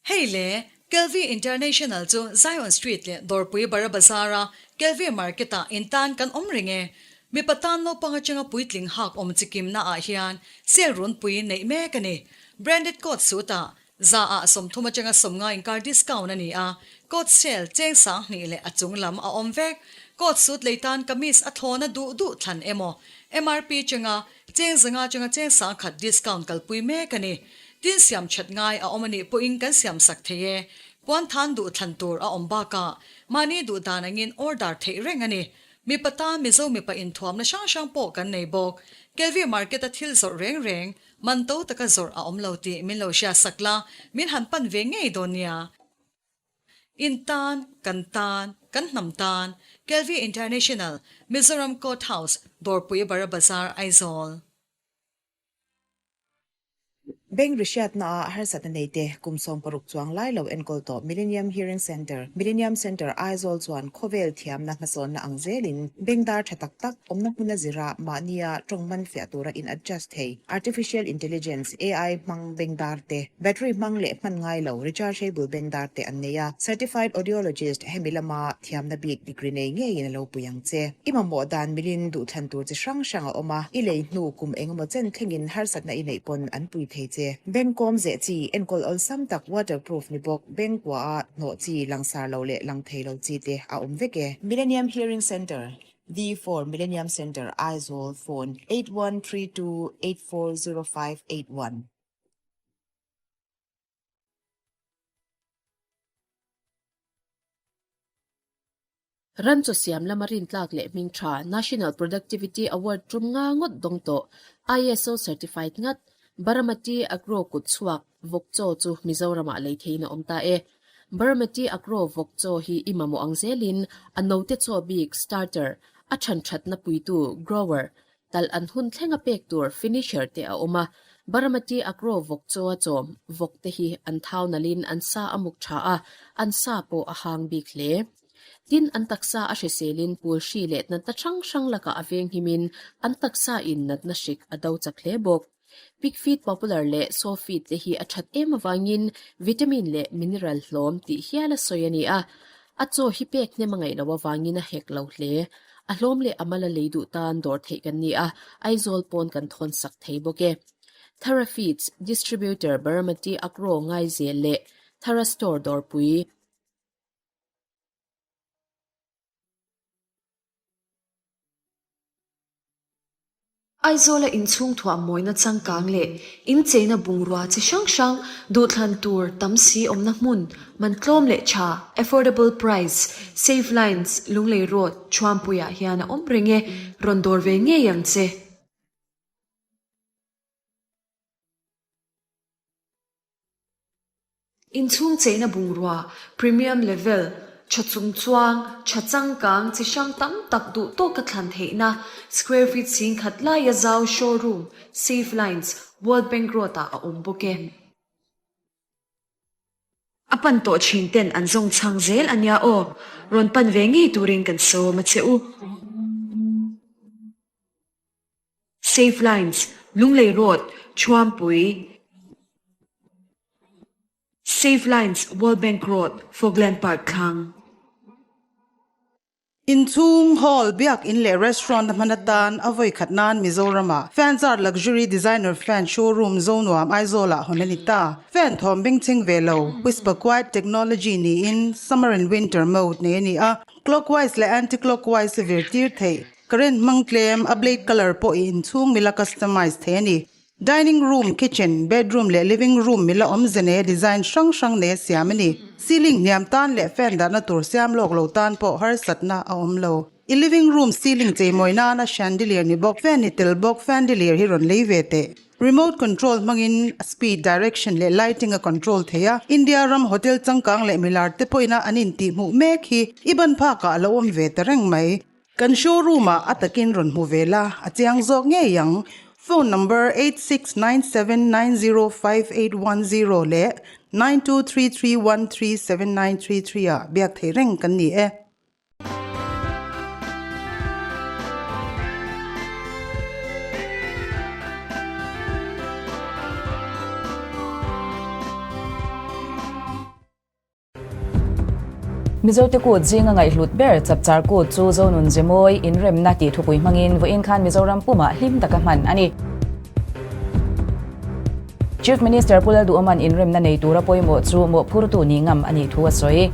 Hei le, Kelvie International chu Zion Street leh Dawrpui Bara Bazar-a Kelvie Market-ah in tan kan awm reng e. Mipa tan naupang atanga puitling hak awm chi kimna ah hian sale runpui neih mek a ni. Branded coat suit-ah za ah 30 atanga 50 inkar discount a ni a, coat sale cheng 2000 leh a chung lam a awm vek. Coat suit lei tan kamis a thlawna duh duh thlan emaw MRP atanga Cheng 500 atanga cheng 1000 discount kalpui mek a ni. Tin siam that ngai a awm a nih pawhin kan siam sak thei e. Puan than duh thlan tur a awm bakah mahni duh dan angin order theih reng a ni. Mipa tan Mizo mipa inthuamna hrang hrang pawh kan nei bawk. Kelvie Market a thil zawrh reng reng, man to taka zawrh a awm lo tih min lo hriat sak la, min han pan ve ngei dawn nia. In tan, kan tan, kan hnam tan, Kelvie International, Mizoram Court House, Dawrpui Bara Bazar, Aizawl. Bank rihriatnaah harsatna neite kum 16 chuang lai lo enkawl tawh Millennium Hearing Centre, Millennium Centre Aizawl chuan khawvel thiamna hmasawnna ang zelin bank dar tha tak tak awmna hmuna zira mahnia tawng man fiah tura in adjust thei Artificial Intelligence, AI, hmang bank dar te, Battery hmang leh hman ngai lo, rechargeable bengdar te an nei a. Certified Audiologist hemi lama thiamna bik degree nei ngeiin a lo pui ang che. I mamawh dan milin duhthlan tur chi hrang hrang a awm a, i lei hnu kum engemaw chen thlengin harsatna i neih pawn an pui thei che. Beng kawm zeh chi, enkawl awlsam tak waterproof ni bawk, beng kuaha hnawh chi, langsar lo leh lang thei lo chi te a awm vek e. Millennium Hearing Centre, V4 Millennium Centre, Aizawl, Phone, 8132840581. Ran chaw siam lama rintlak leh hming tha National Productivity Award tum nga ngawt dawng tawh, ISO certified ngat, Baramati Agro kut chhuak vawk chaw chu Mizoramah lei theiin a awm ta e. Baramati Agro vawk chaw hi i mamawh ang zelin a note chaw bik, starter, a than thatna puitu, grower, Talh an hun thleng a pek tur finisher te a awm a, Baramati Agro vawk chaw a chawm vawk te hi an thau nalhin an sa a muk tha a, an sa pawh a hang bik hle. Tin, an taksa a hriselin pul hri leh natna hrang hrang lakah a veng himin an taksa in natna hrik a do chak hle bawk. Pig feed popular leh sow feed te hi a that em avangin vitamin leh mineral hlawm tih hial a sawi a ni a. A chaw hi pek hnem a ngaih loh avangin a hek lo hle. A hlawm leh a mal a lei duh tan dawr theih kan ni a, Aizawl pawn kan thawn sak thei bawk e. Thara Feeds Distributor Baramati Agro Ngaizel leh Thara Store Dawrpui. Aizawla inchhung thuah mawina changkang leh incheina bungrua chi hrang hrang duhthlan tur tam si awmna hmun man tlawm leh tha, affordable price, Save Lines, Lunglei Road, Thuampuiah hian a awm reng e, rawn dawr ve ngei ang che. Inchhung cheina bungrua, premium level, tha chungchuang, tha changkang chi hrang tam tak duh tawka thlan theihna, square feet 10,000 laia zau showroom, Safe Lines, World Bank Road-ah a awm bawk e. A pan tawh thin ten an zawng chhang zel a nia aw, rawn pan ve ngei turin kan sawm a che u. Safe Lines, Lunglei Road, Thuampui, Safe Lines, World Bank Road, Fogland Park thlang. Inchhung, hall, biak in leh restaurant a hman atan a vawi khat nan Mizoram-ah Fanzart Luxury Designer Fan Showroom Zonuam Aizawl-ah hawn a ni ta. Fan thawm bengchheng ve lo, Whisper Quiet Technology niin Summer and Winter mode nei a ni a, clockwise leh anti-clockwise a vir tir theih. Current hmang tlem, a blade colour pawh i inchhung mila customize thei a ni. Dining room, kitchen, bedroom leh living room mila awmze nei a design hrang hrang nei a siam a ni. Ceiling hniam tan leh fan dahna tur siam lawk lo tan pawh harsatna a awm lo. I living room ceiling cheimawi nana chandelier ni bawk, fan ni tel bawk, fandelier hi rawn lei ve teh. Remote control hmangin a speed, direction leh lighting a control thei a. India ram hotel changkang leh milar te pawhin a an intihhmuh mek hi i ban phakah a lo awm ve ta reng mai. Kan showroom ah a takin rawn hmu ve la, a chiang zawk ngei ang. Phone number 8697905810 leh 9233137933 ah biak thei reng kan ni e. Mizote kut zinga ngaihhlut ber Chapchar Kut chu Zonun Zemawi inremna tih thupui hmangin vawiin khan Mizoram pumah hlim taka hman a ni. Chief Minister Pu Lalduhawma'n inremna nei tura pawimawh chu mawhphurtu ni ngam a nih thu a sawi.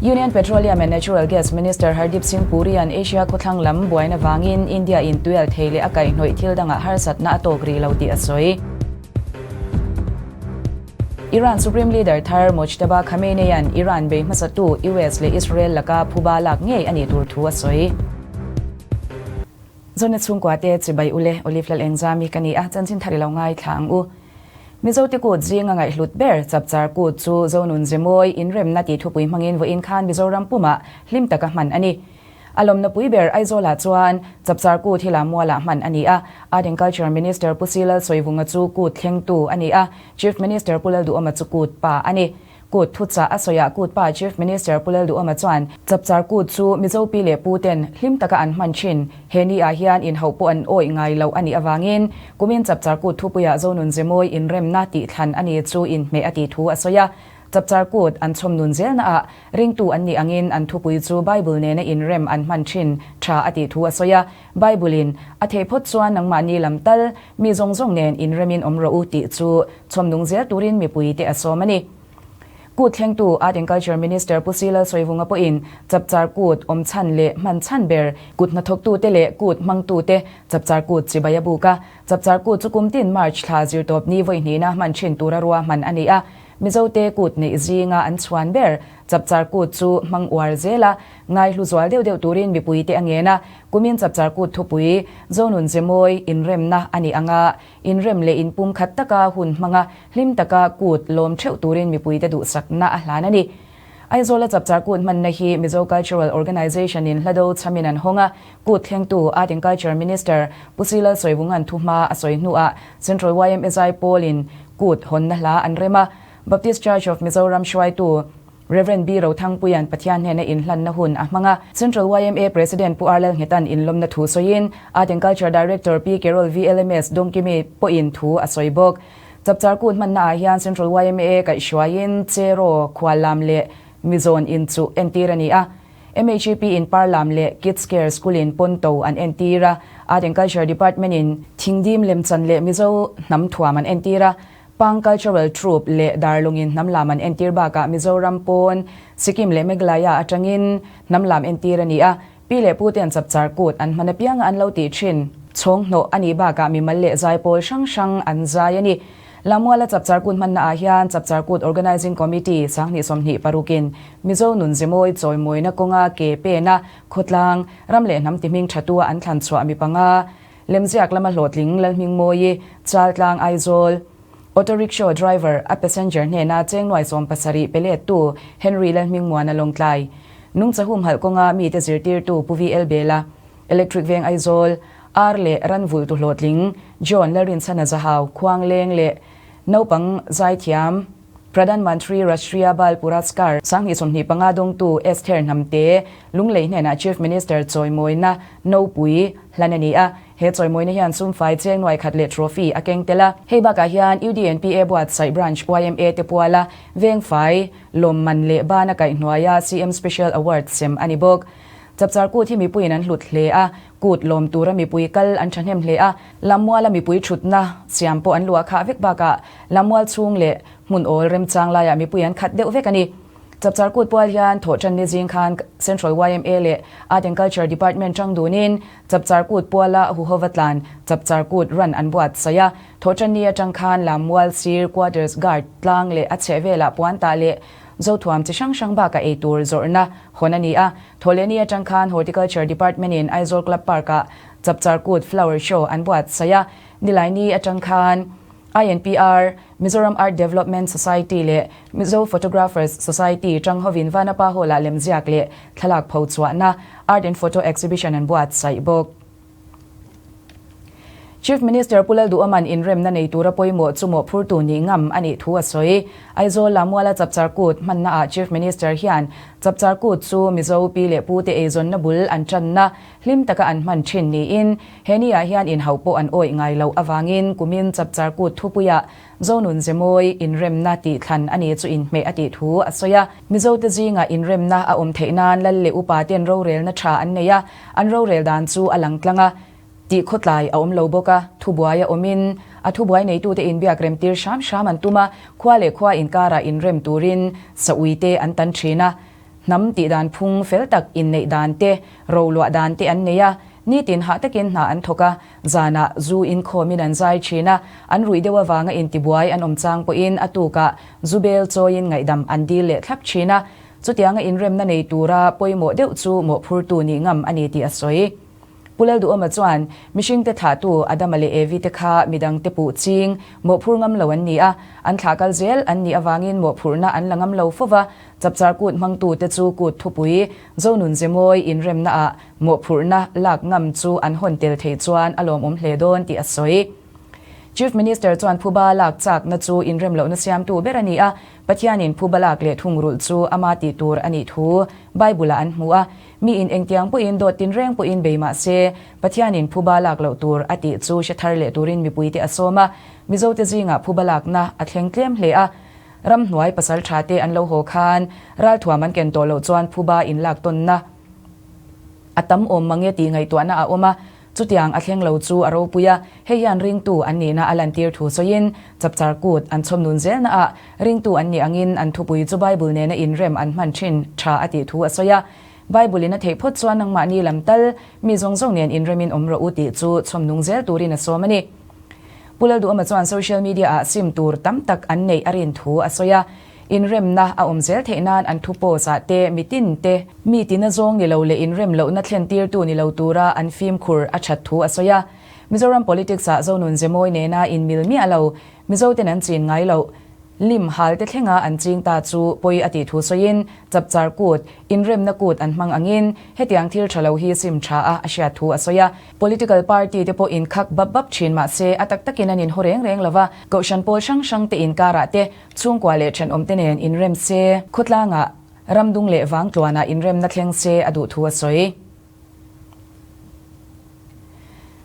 Union Petroleum and Natural Gas Minister Hardeep Singh Puri-a'n Asia khawthlang lam buaina vangin India-in tuial thei leh a kaihhnawih thil dangah harsatna a tawk rih lo tih a sawi. Iran Supreme Leader thar Mojtaba Khamenei-a'n Iran bei hmasatu US leh Israel laka phuba lak ngei a nih tur thu a sawi. Zawhna chhungkua te chibai ule Olive Lalengzami ka ni a, chanchin thar i lo ngaithla ang u. Mizote kut zinga ngaihhlut ber Chapchar Kut chu Zonun Zemawi inremna tih thupui hmangin vawiin khan Mizoram pumah hlim taka hman a ni. A lawmna pui ber Aizawlah chuan Chapchar Kut hi Lammualah hman a ni a, Art and Culture Minister Pu Si Lalsawivunga chu kut thlengtu a ni a, Chief Minister Pu Lalduhawma chu kut pa a ni. Kut thuchah a sawiah kut pa Chief Minister Pu Lalduhawma chuan Chapchar Kut chu Mizo pi leh pu ten hlim taka an hman thin. He ni ah hian inhauh pawh an awih ngai loh a nih avangin kumin Chapchar Kut thupuiah Zonun Zemawi inremna tih thlan a ni chu inhmeh a tih thu a sawi a. Chapchar Kut an chhawm nun zelna ah ringtu an nih angin an thupui chu Bible nena inrem an hman thin tha a tih thu a sawi a. Bible in a theih phawt chuan nangmahni lam tal mi zawng zawng nen inremin awm rawh u tih chu chhawm nung zel turin mipui te a sawm a ni. Kut thlengtu Art and Culture Minister Pu Si Lalsawivunga pawhin Chapchar Kut awm chhan leh hman chhan ber kut hnathawktute leh kut hmangtute Chapchar Kut chibai a buk a. Chapchar Kut chu kum tin March thla zirtawp ni vawi hnihna hman thin tura ruahman a ni a. Mizote kut neih zinga an chhuan ber Chapchar Kut chu hmang uar zel a, ngaihlu zual deuh deuh turin mipuite a ngen a. Kumin Chapchar Kut thupui Zonun Zemawi inremna a nih anga Inrem leh inpum khat taka hun hmanga hlim taka kut lawm theuh turin mipuite duhsakna a hlan a ni. Aizawla Chapchar Kut hmanna hi Mizo Cultural Organisation in hlado chhamin an hawng a, kut thlengtu Art and Culture Minister Pu Si Lalsawivunga'n thuhma a sawi hnuah Central yma Zaipawl in kut hawnna hla an rem a, Baptist Church of Mizoram hruaitu Rev. B. Rothangpuia'n Pathian hnena inhlanna hun a hmang a, Central yma President Pu Arlal Nghetan inlawmna thu sawiin Art and Culture Director Pi Carol VLMS Dawngkimi pawhin thu a sawi bawk. Chapchar kut hmanna ah hian Central yma kaihhruaiin Cheraw, Khuallam leh Mizawn in chu entir a ni a. MHEP in Parlam leh Kids Care School in Ponto an entir a, Art and Culture Department in Thingdim Lemchan leh Mizo hnam thuam an entir a. Pang Cultural Troupe leh Darlungin hnam lam an entir bakah Mizoram pawn Sikkim leh Meghalaya atangin hnam lam entir a ni a, pi leh pu ten chapchar kut an hman apianga an lo tih thin. Chhawng hnawh a nih bakah mimal leh zaipawl hrang hrang an zai a ni. Lamuala chapchar kut hmanna ah hian Chapchar Kut Organising Committee 20 26 in Mizo nun zemawi chawimawina kawnga ke pena khawtlang, ram leh hnam tihming thatua an thlan chhuah mi panga, Lemziak lama hlawhtling Lalhmingmawi, Chaltlang Aizawl, Auto Rickshaw driver a passenger hnena cheng nuai 17 pe lettu Henry Lalhmingmuana Lawngtlai, Nungcha humhalh kawnga mite zirtirtu Pu VL Bela, Electric Veng Aizawl, Ar leh Ranvultu hlawhtling John Lalrinchhana Zahau, Khuangleng leh Naupang Zaithiam, Pradhan Mantri Rashtriya Bal Puraskar 2025 dawngtu Esther Hnamte Lunglei hnenah Chief Minister chawimawina Nopui hlan a ni a. He chawimawina hian sumfai cheng nuai khat leh trophy a keng tel a. Hei bakah hian UDNPA buatsaih Branch yma te puala Vengfai lawmman leh bana kaihhnuaia CM Special Award sem a ni bawk. Chapchar kut hi mipuiin an hlut hle a, kut lawm tura mipui kal an thahnem hle a, Lammuala mipui thutna siam pawh an luah khah vek bakah Lammual chhung leh hmun awl remchang laiah mipui an khat deuh vek a ni. Chapchar kut pual hian thawhtanni zing khan Central yma leh Art and Culture Department tang dunin Chapchar kut puala huhova tlan Chapchar kut run an buatsaih a. Thawhtanni atang khan Lammual sir Quarters Guard tlang leh a chhehvelah puan tah leh Zothuam chi hrang hrang bakah ei tur zawrhna hawn a ni a. Thawhlehni atang khan Horticulture Department in Aizawl Club Park-ah Chapchar Kut Flower Show an buatsaih a. Nilaini atang khan INPR, Mizoram Art Development Society leh Mizo Photographers Society tang hovin Vanapa Hall-ah lemziak leh thlalak pho chhuahna Art and Photo Exhibition an buatsaih bawk. Chief Minister Pu Lalduhawma'n inremna nei tura pawimawh chu mawhphurtu nih ngam a nih thu a sawi. Aizawl Lamuala Chapchar Kut hmannaah Chief Minister hian Chapchar Kut chu Mizo pi leh pute eizawnna bul an tanna hlim taka an hman thin niin he niah hian inhauh pawh an awih ngai loh avangin kumin Chapchar Kut thupuiah Zonun Zemawi inremna tih thlan a ni chu inhmeh a tih thu a sawi a. Mizote zingah inremna a awm theih nan lal leh upa ten rorelna tha an nei a, an rorel dan chu a lang tlang a, tih khawtlai a awm lo bawk a, thubuai a awmin a thubuai neitute inbiak remtir hram hram an tum a, khua leh khua inkarah inrem turin saui te an tan thin a. Hnam tih dan phung fel tak inneih dan te, roluah dan te an nei a, nitin hah takin hna an thawk a, zanah zu inkhawmin an zai thin a, an ruih deuh avanga intibuai an awm chang pawhin a tukah zu bel chawiin ngaihdam an dil leh thlap thin a, chutianga inremna nei tura pawimawh deuh chu mawhphurtu nih ngam a ni tih a sawi. Pu Lalduhawma chuan, Mihringte thlahtu Adama leh Evi te kha midangte puh ching, mawhphur ngam lo an ni a, an thlah kal zel an nih avangin mawhphurhna an la ngam lo fo va, Chapchar kut hmangtute chu kut thupui, Zonun Zemawi inremnaah mawhphurhna lak ngam chu an hawn tel thei chuan a lawmawm hle dawn tih a sawi. Chief Minister chuan phuba lak chakna chu inrem lohna siamtu ber a ni a, Pathianin phuba lak leh thungrulh chu ama tih tur a nih thu Bible-ah an hmu a, mi in engtiang pawhin dawt tinreng pawhin bei mah se Pathianin phuba lak loh tur a tih chu hre thar leh turin mipuite a sawm a, Mizote zingah phuba lakna a thleng tlem hle a. Ramhnuai pasal tha te an lo haw khan ralthuam an ken tawh loh chuan phuba inlak tawnna a tam awm mange tih ngaihtuahna a awm a, chutiang a thleng lo chu a ropui a, hei hian ringtu an nihna a lantir thu sawiin chapchar kut an chhawm nun zelna ah ringtu an nih angin an thupui chu Bible nena inrem an hman thin tha a tih thu a sawi a, Bible in a theih phawt chuan nangmahni lam tal mi zawng zawng nen inremin awm rawh u tih chu chhawm nung zel turin a sawm a ni. Pu Lalduhawma chuan social media ah sim tur tam tak an neih a rin thu a sawi a, inremna a awm zel theih nan an thu post ah te mitin te, mi tina zawng ni lo leh inrem lohna thlen tirtu ni lo tura an fimkhur a that thu a sawi a. Mizoram politics ah Zonun Zemawi nena inmil miah lo, Mizo ten an chin ngai loh. Lim hal te thlenga an ching ta chu pawi a tih thu sawiin chapchar kut, inremna kut an hmang angin hetiang thil tha lo hi sim tha a a hriat thu a sawi a. Political party te pawh inkhak bap bap thin mah se a tak takin an inhaw reng reng lo va, kohhran pawl hrang hrang te inkarah te, chhungkua leh thenawm te nen inrem se, khawtlangah ramdung leh vangtluanah inremna thleng se a duh thu a sawi.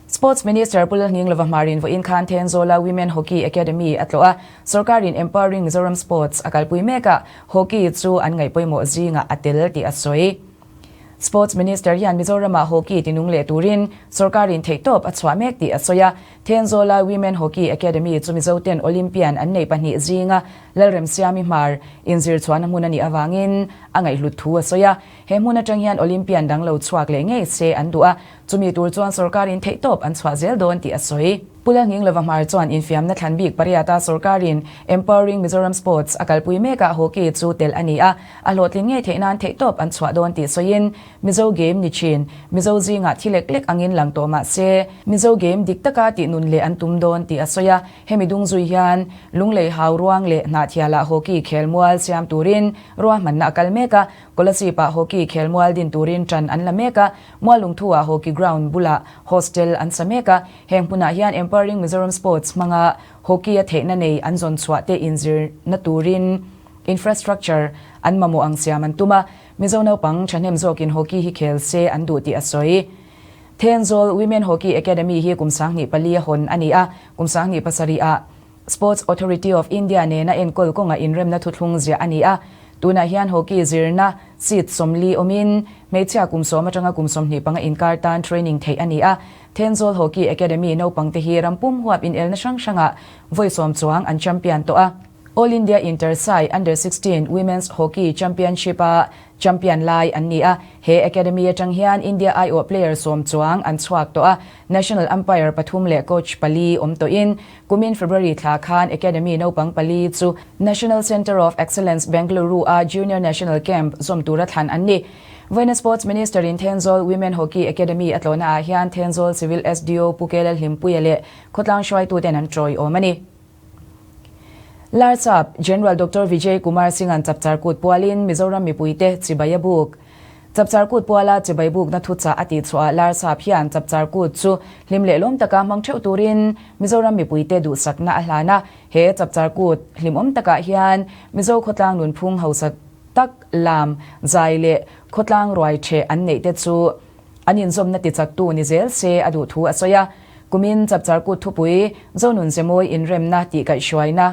Sports Minister Pu Lalnghinglova Hmarin vawiin khan Thenzawla Women Hockey Academy a tlawh a, sorkarin Empowering Mizoram Sports a kalpui mek a, hockey chu an ngaihpawimawh zingah a tel tih a sawi. Sports Minister hian Mizoramah hockey tinung leh turin sorkarin theihtawp a chhuah mek tih a sawi a, Thenzawla Women Hockey Academy chu Mizoten Olympian an neih pahnih zinga Lalremsiami Hmar inzir chhuahna hmun a nih avangin a ngaihhlut thu a sawi a. He hmun atang hian Olympian dang lo chhuak leh ngei se an duh a, chumi tur chuan sorkarin theihtawp an chhuah zel dawn tih a sawi. Pu Lalnghinglova Hmar chuan infiamna thlan bik pariata sorkarin Empowering Mizoram Sports a kalpui mekah hockey chu telh a ni a, a hlawhtlin ngei theih nan theihtawp an chhuah dawn tih sawiin Mizo game ni thin, Mizo zingah thi lek lek angin lang tawh mah se Mizo game dik taka tih nun leh an tum dawn tih a sawi a, hemi dung zui hian Lunglei hau ruang leh Hnahthialah hockey khelmual siam turin ruahmanna a kal mek a, Kolasib-ah hockey khelmual din turin ṭan an la mek a, Mualungthu-ah hockey ground bulah hostel an sa mek a, heng hmunah hian Empowering Mizoram Sports hmanga hockey-a theihna nei an zawn chhuah te inzirna turin infrastructure an mamawh ang siam an tum a, Mizo naupang ṭhahnem zawkin hockey hi khel se an duh tih a sawi. Thenzawl Women Hockey Academy hi kum 24 a hawn a ni a, kum 27 ah Sports Authority of India nena enkawl kawnga inremna thuthlung ziah a ni a, tunah hian hockey zirna seat 40 awmin hmeichhia kum 10 atanga kum 25 inkar tan training theih a ni a. Thenzawl Hockey Academy naupangte hi ram pum huap inelna hrang hrangah vawi sawm chuang an champion tawh a. All India Inter-Sai Under 16 Women's Hockey Championship-a champion lai an ni a, he academy atang hian India aiawh player sawm chuang an chhuak tawh a, national umpire pathum leh coach pali awm tawhin Kumin February thla khan Academy naupang pali chu National Centre of Excellence Bengaluru-a Junior National Camp zawm tura thlan an ni. Vawiina Sports Minister-in Thenzawl Women Hockey Academy a tlawhnaah hian Thenzawl Civil SDO Pu Kelal Hlimpuia leh khawtlang hruaituten an tawiawm a ni. Larsap General Doctor Vijay Kumar Singh-a'n chapchar kut pualin Mizoram mipuite chibai a buk. Chapchar Kut puala chibai bukna thuchah a tihchhuah Larsap hian Chapchar Kut chu hlim leh lawm taka hmang theuh turin Mizoram mipuite duhsakna a hlan a. He Chapchar Kut hlimawm takah hian Mizo khawtlang nunphung hausa tak lam zai leh khawtlang ruai theh an neih te chu an inzawmna tichaktu ni zel se a duh thu a sawi a. Kumin Chapchar Kut thupui Zonun Zemawi inremna tih kaihhruaina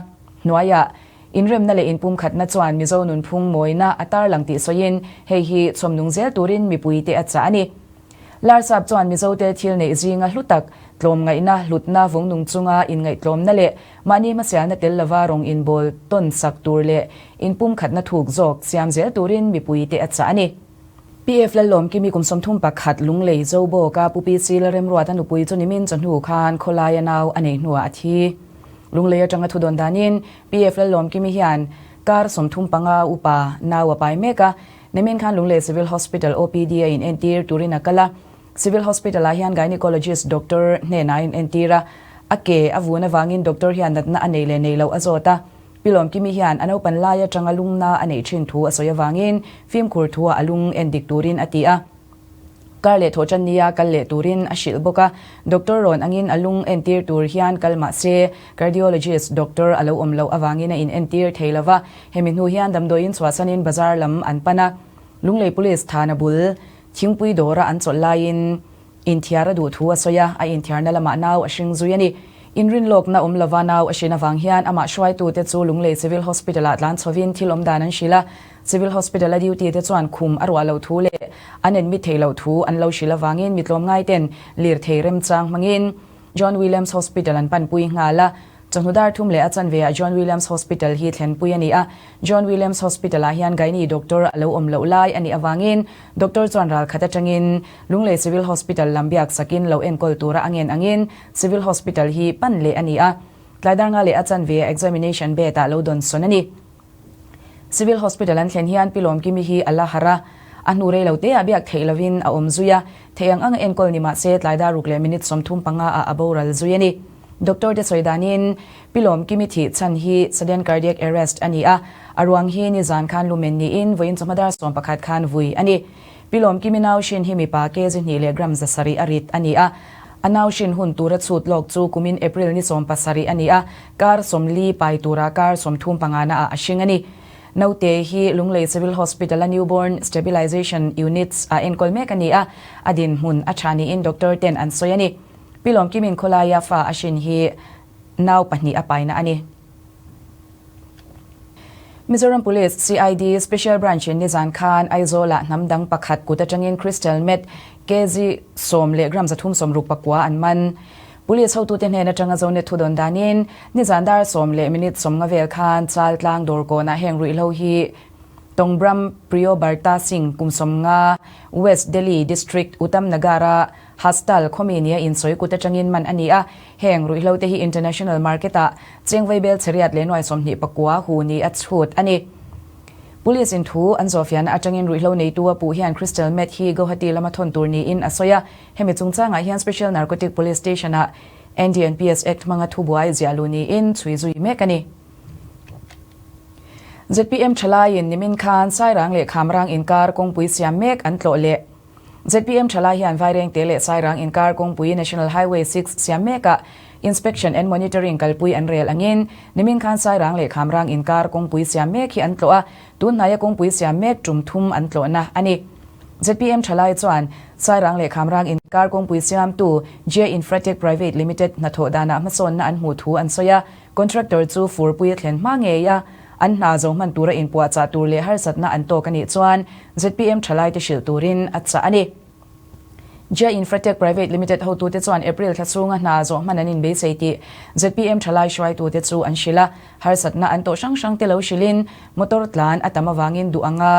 hnuaiah Inremna leh inpumkhatna chuan Mizo nunphung mawina a tarlang tih sawiin hei hi chhawmnung zel turin mipuite a chah a ni. Larsap chuan Mizote thil neih zinga hlu tak, tlawmngaihna, hlutna, vungnung chunga inngaihtlawmna leh mahni hmasialna tel lova rawng inbawl tawn sak tur leh inpumkhatna thuk zawk siam zel turin mipuite a chah a ni. PF Lallawmkimi kum 31 Lunglei Zobawka Pu PC Lalremruata nupui chu nimin chawhnu khan khawlaia nau a nei hnuah a thi. Lunglei atanga thu dawn danin PF Lallawmkimi hian kar 35 upa nau a pai mek a, nimin khan Lunglei Civil Hospital OPD a inentir turin a kal a. Civil Hospital ah hian Gynecologist Doctor hnenah a inentir a, a ke a vun avangin doctor hian natna a nei leh nei loh a zawt a. Pi Lawmkimi hian a naupan lai atanga lungna a neih thin thu a sawi avangin fimkhur thua a lung en dik turin a ti a. Kar leh thawh tan nia kal leh turin a hrilh bawk a. Doctor rawn angin a lung entir tur hian kal mah se cardiologist doctor a lo awm loh avangin a inentir thei lo va. Hemi hnu hian damdawiin chhuahsanin bazar lam an pan a. Lunglei Police thana bul thingpui dawra an chawlh laiin Inthiar a duh thu a sawi a, a inthiarna lamah nau a hring zui a ni. Inrinlawkna awm lova nau a hrin avang hian amah hruaitute chu Lunglei Civil Hospital-ah tlan chhovin thil awm dan an hrilh a. Civil Hospital-a duty te chuan khum a ruah loh thu leh an admit theih loh thu an lo hrilh avangin mi tlawmngaiten lirthei remchang hmangin John Williams Hospital an panpui nghal a. Chawhnu dar thum leh a chanve ah John Williams Hospital hi thlenpui a ni a. John Williams Hospital ah hian Gynae doctor a lo awm loh lai a nih avangin doctor chuan ral khat atangin Lunglei Civil Hospital lam biak sakin lo enkawl tura a ngen angin Civil Hospital hi pan leh a ni a. Tlai dar nga leh a chanve ah examination bed ah lo dawn sawn a ni. Civil Hospital an thlen hian Pi Lawmkimi hi a la harh a, a hnu rei lo te ah biak theih lovin a awm zui a, theih ang ang a enkawl ni mah se tlai dar ruk leh minute 35 ah a boral zui a ni. Doctor te sawi danin Pi Lawmkimi thih chhan hi sudden cardiac arrest a ni a, a ruang hi nizan khan lumen niin vawiin chawhma dar 11 khan vui a ni. Pi Lawmkimi nau hrin hi mipa kg hnih leh gram 700 a rit a ni a, a nau hrin hun tura chhut lawk chu kumin April ni 17 a ni a, kar 40 pai tura kar 35 na ah a hring a ni. Naute hi Lunglei Civil Hospital a Newborn Stabilization Units ah enkawl mek a ni a, a dinhmun a tha niin doctor ten an sawi a ni. Pi Lawmkimin khawlaia fa a hrin hi nau pahnih a paina a ni. Mizoram Police CID Special Branch in nizan khan Aizawl-ah hnam dang pakhat kut atangin Crystal Meth kg sawm leh gram 369 an man. Police hotute hnen atanga Zonet thu dawn danin nizan dar sawm leh minute 50 vel khan Chaltlang dawrkawnah heng ruihhlo hi Tongbram Priyobarta Singh kum 50 West Delhi District Uttam Nagar-a Hastal khawmi nia insawi kut atangin man a ni a, heng ruihhlo te hi international market ah chengvei bel chheriat leh nuai 29 hu ni a chhut a ni. Police in thu an zawhfiahna atangin ruihhlo neitu a puh hian Crystal Meth hi Guwahati lama thawn tur niin a sawi a, hemi chungchangah hian Special Narcotic Police Station ah NDNPS Act hmanga thubuai ziah luh niin chhui zui mek a ni. ZPM thalaiin nimin khan Sairang leh Khamrang inkar kawngpui siam mek an tlawh leh. ZPM thalai hian Vairengte leh Sairang inkar kawngpui National Highway 6 siam mekah Inspection and Monitoring kalpui an rel angin nimin khan Sairang leh Khamrang inkar kawngpui siam mek hi an tlawh a, tun hnaia kawngpui siam mek tum thum an tlawhna a ni. ZPM thalai chuan Sairang leh Khamrang inkar kawngpui siamtu J Infratech Private Limited hnathawh danah hmasawnna an hmuh thu an sawi a, Contractor chu furpui a thlen hma ngei a, an hna zo hman tura inpuahchah tur leh harsatna an tawk a nih chuan ZPM thalaite hrilh turin a chah a ni. Jia Infratech Private Limited hotute chuan April thla chhunga hna zawh hman an inbeisei tih ZPM thalai hruaitute chu an hrilh a, harsatna an tawh hrang hrangte lo hrilhin motor tlan a tam avangin duh anga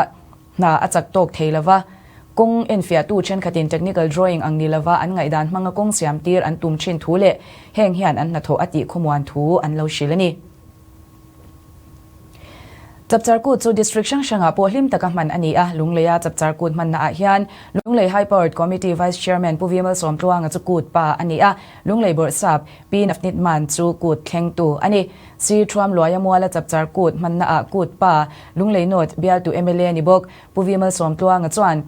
Hna a chak tawk thei lova, kawng enfiahtu thenkhatin technical drawing ang ni lova an ngaihdan hmanga kawng siam tir an tum thin thu leh heng hian an hnathawh a tih khawmuan thu an lo hrilh a ni. Chapchar Kut chu District hrang hrangah pawh hlim taka hman a ni a, Lungleia Chapchar Kut hmanna ah hian Lunglei High Powered Committee Vice Chairman Pu Vimal Sawmtluanga chu Kut pa a ni a, Lunglei Bawrhsap Pi Navneet Mann chu Kut thlengtu a ni. Sir Thuam Luaia Muala Chapchar Kut hmanna ah Kut pa Lunglei North bialtu mla ni bawk Pu Vimal Sawmtluanga chuan.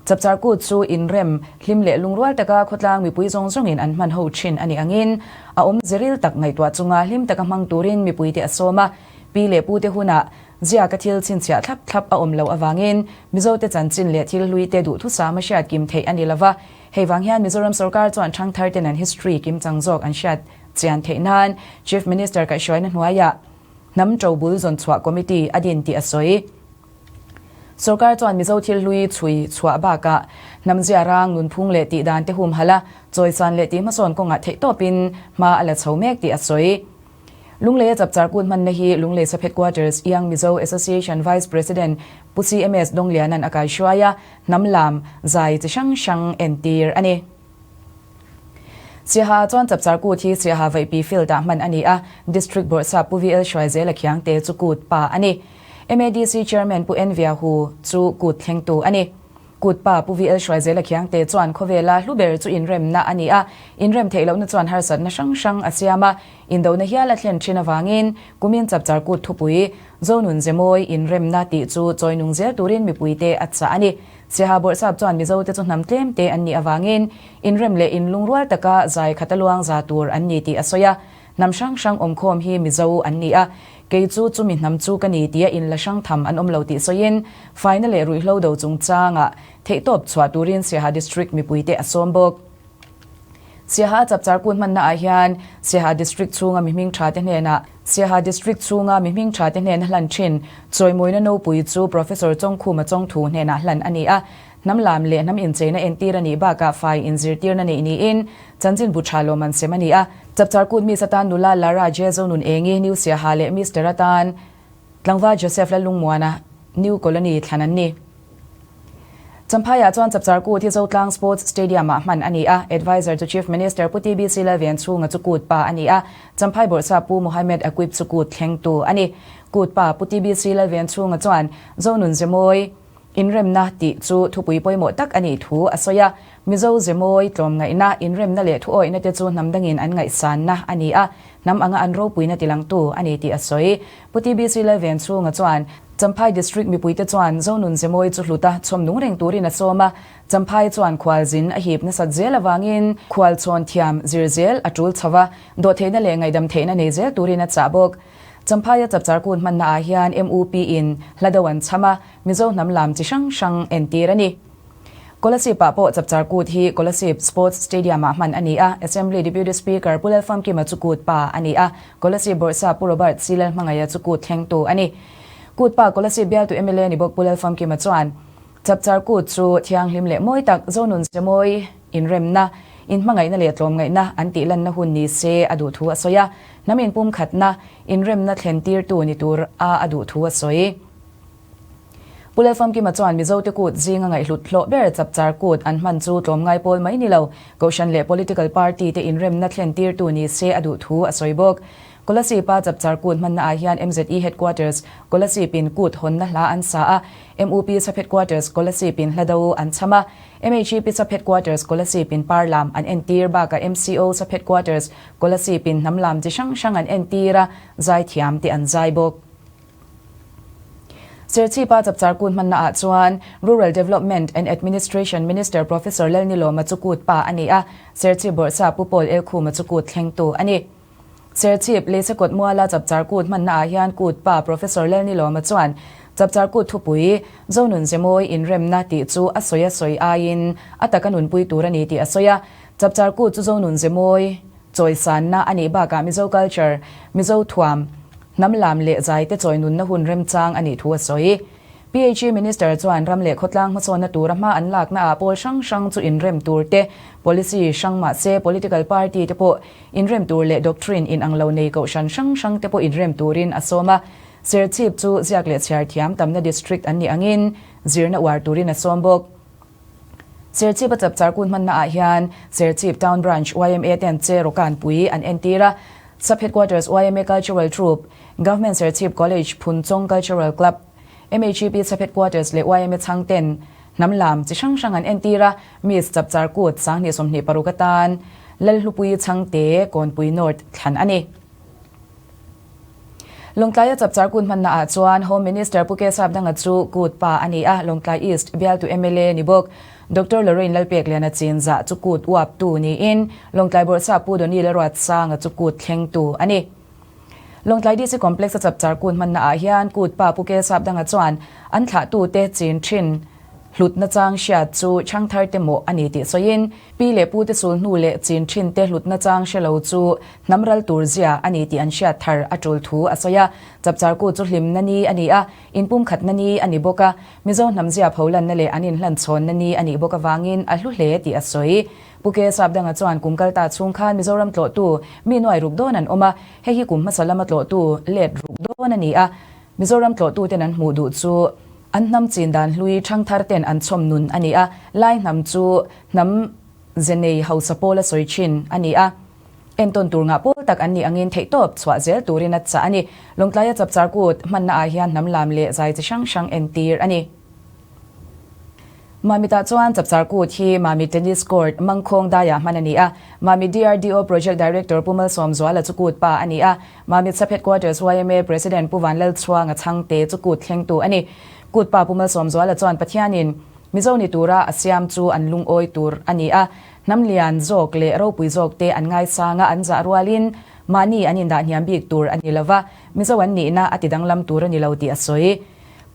Chapchar Kut chu inrem, hlim leh lungrual taka khawtlang mipui zawng zawngin an hman ho thin a nih angin a awm zeril tak ngaihtuah chunga hlim taka hmang turin mipuite a sawm a. Pi leh pute hunah ziaka thil chhinchhiah thlap thlap a awm loh avangin Mizote chanchin leh thil hluite duhthusam a hriat kim theih a ni lova. Hei vang hian Mizoram sorkar chuan thangthar ten an history kimchang zawk an hriat chian theih nan Chief Minister kaihhruaina hnuaiah Hnam Ṭobul Zawnchhuah Committee a din tih a sawi. Sorkar chuan Mizo thil hlui chhui chhuah bakah hnam zia rang nunphung leh tihdan te humhalh a, chawisan leh tihhmasawn kawngah theihtawpin hma a la chho mek tih a sawi. Lungleia chapchar kut hmanna hi Lunglei Sub Headquarters Young Mizo Association Vice President Pu CMS Dawngliana'n a kaihruai a, hnam lam zai chi hrang hrang entir a ni. Siaha chuan chapchar kut hi Siaha Vaihpi Field ah hman a ni a, District Bawrhsap Pu VL Hruaizela Khiangte chu kut pa a ni. MADC Chairman Pu N Viahu chu kut thlengtu a ni. Kut pa Pu VL Hruaizela Khiangte chuan khawvela hlu ber chu inremna a ni a, inrem theih lohna chuan harsatna hrang hrang a siam a, indona hial a thlen thin avangin kumin chapchar kut thupui Zonun Zemawi inremna tih chu chawinung zel turin mipuite a chah a ni. Siaha Bawrhsap chuan Mizote chu hnam tlem te an nih avangin inrem leh inlungrual taka zai khata luang za tur an ni tih a sawi a. Hnam hrang hrang awmkhawm hi Mizo an ni a, kei chu chumi hnam chu ka ni tia inla hrang tham an awm lo tih sawiin faina leh ruihhlo do chungchangah theihtawp chhuah turin Siaha District mipuite a sawm bawk. Siaha chapchar kut hmanna ah hian Siaha District chhunga mi hming tha te hnenah Siaha District chhunga mi hming tha te hnena hlan thin chawimawina nopui chu Professor Chawngkhuma Chawngthu hnenah hlan a ni a. Hnam lam leh hnam incheina entir a nih bakah fai inzirtirna neih niin chanchinbu tha lawm an sem a ni a. Chapchar kut Miss atan nula Lara Jezo Nun Engi, New Siaha leh Mister atan Tlangval Joseph Lalungmuana, New Colony thlan an ni. Champhaiah chuan Chapchar Kut hi Zotlang Sports Stadium-ah hman a ni a, Adviser chu Chief Minister Pu TBC Lalvenchhunga chu Kut pa a ni a, Champhai Bawrhsa Pu Mohamed Aquib chu Kut thlengtu a ni. Kut pa Pu TBC Lalvenchhunga chuan Zonun Zemawi inremna tih chu thupui pawimawh tak a nih thu a sawi a, Mizo Zemawi tlawmngaihna, inremna leh thuawihna te chu hnam dangin an ngaihsanna a ni a, Hnam anga an ropuina tilangtu a ni tih a sawi. Pu TBC Lalvenchhunga chuan Champhai District mipuite chuan Zonun Zemawi chu hlut a, chhawm nung reng turin a sawm a. Champhai chuan khualzin a hip nasat zel avangin khualchhawn thiam zir zel a tul chho a, dawhtheihna leh ngaihdam theihna nei zel turin a chah bawk. Champhaia chapchar kun hmanna ah hian MUP in hla do an chham a, Mizo hnam lam chi hrang hrang entir a ni. Kolasib ah pawh Chapchar Kut hi Kolasib Sports Stadium ah hman a ni a, Assembly Deputy Speaker Pu Lalfamkima chu Kut pa a ni a, Kolasib Bawrhsa Pu Robert C. Lalhmangaia chu Kut thlengtu a ni. Kut pa Kolasib bialtu mla ni bawk Pu Lalfamkima chuan Chapchar Kut chu thianghlim leh mawi tak Zonun Zemawi inremna, inhmangaihna leh tlawmngaihna an tih lanna hun ni se a duh thu a sawi a, hnam inpumkhatna, inremna thlen tirtu ni tur a a duh thu a sawi. Pu Lalfamkima chuan Mizote kut zinga ngaihhlut hlawh ber chapchar kut an hman chu tlawmngai pawl mai ni lo, Kohhran leh political party te inremna thlen tirtu ni se a duh thu a sawi bawk. Kolasib-a chapchar kut hmanna ah hian MZE Headquarters, Kolasib-in kut hawnna hla an sa a, MUP Sub Headquarters, Kolasib-in hla do an chham a, MHEP Sub Headquarters, Kolasib-in par lam an entir bakah MCO Sub Headquarters, Kolasib-in hnam lam chi hrang hrang an entir a, zaithiam te an zai bawk. Serchhipa chapchar kut hmanna ah chuan Rural Development and Administration Minister Professor Lalnilawma chu kut pa a ni a, Serchhip Bawrhsa Pu Paul Elkhuma chu kut thlengtu a ni. Serchhip Leisekawt Muala chapchar kut hmanna ah hian kut pa Professor Lalnilawma chuan chapchar kut thupui Zonun Zemawi inremna tih chu a sawi a sawi aiin a taka nunpui tur a ni tih a sawi a, chapchar kut chu Zonun Zemawi Chawisanna a nih bakah Mizo culture, Mizo thuam, hnam lam leh zaite chawi nunna hun remchang a nih thu a sawi. PHE Minister chuan ram leh khawtlang hmasawnna tura hma an lakna ah pawl hrang hrang chu inrem tur te, policy hrang mahse political party te pawh inrem tur leh doctrine inang lo nei kohhran hrang hrang te pawh inrem turin a sawm a. Serchhip chu ziak leh chhiar thiam tamna district an nih angin zirna uar turin a sawm bawk. Serchhip a chapchar kun hmanna ah hian Serchhip Town Branch yma ten che rawkan pui an entir a, Sub Headquarters yma Cultural Troupe, Government Serchhip College Phunchawng Cultural Club, MHEP Sub Headquarters leh yma chhang ten hnam lam chi hrang hrang an entir a, Miss Chapchar Kut 2026 atan Lalhlupui Chhangte Kawnpui North thlan a ni. Lawngtlaia chapchar kut hmanna ah chuan Home Minister Pu Kesap Danga chu kut pa a ni a, Lawngtlai East bialtu mla ni bawk. Doctor Lorraine Lalpekliana chinzah chu kut uaptu niin Lawngtlai Bawrhsap Pu Donny Lalruatsanga chu kut thlengtu a ni. Lawngtlai DC Complex a chapchar kut hmanna ah hian kut pa Pu Kelsap danga chuan an thlahtute chin thin hlut nachang hriat chu chhangthar te mawh a ni tih sawiin pi leh pu te sul hnu leh chin thin te hlut nachang hre lo chu hnam ral tur zia a ni tih an hriat thar a tul thu a sawi a. Chapchar kut chu hlimna ni a ni a, inpumkhatna ni a ni bawk a, Mizo hnam zia pholanna leh an inhlanchhawnna ni a nih bawk avangin a hlu hle tih a sawi. Pu Ke Sapdanga chuan kum kal ta chhung khan Mizoram tlawhtu mi nuai ruk dawn an awm a, hei hi kum hmasa lama tlawhtu let ruk dawn a ni a. Mizoram tlawhtuten an hmuh duh chu an hnam chin dan hlui thangthar ten an chhawm nun a ni a, Lai hnam chu hnam ze nei hausa pawla sawi thin a ni a. Entawn tur ngah pawl tak an nih angin theihtawp chhuah zel turin a chah a ni. Lawngtlaia chapchar kut hmanna ah hian hnam lam leh zai chi hrang hrang entir a ni. Mamitah chuan chapchar kut hi Mami Tennis Court, Mangkhawng daiah hman a ni a. Mami DRDO Project Director Pu Malsawmzuala chu kut pa a ni a. Mamit Sub Headquarters yma President Pu Vanlalchhuanga Chhangte chu kut thlengtu a ni. Kut pa Pu Malsawmzuala chuan Pathianin Mizo ni tura a siam chu an lungawi tur a ni a. Hnam lian zawk leh ropui zawk te an ngaisang a, an zah rualin mahni an indah hniam bik tur a ni lova, Mizo an nihna a ti danglam tur a ni lo tih a sawi.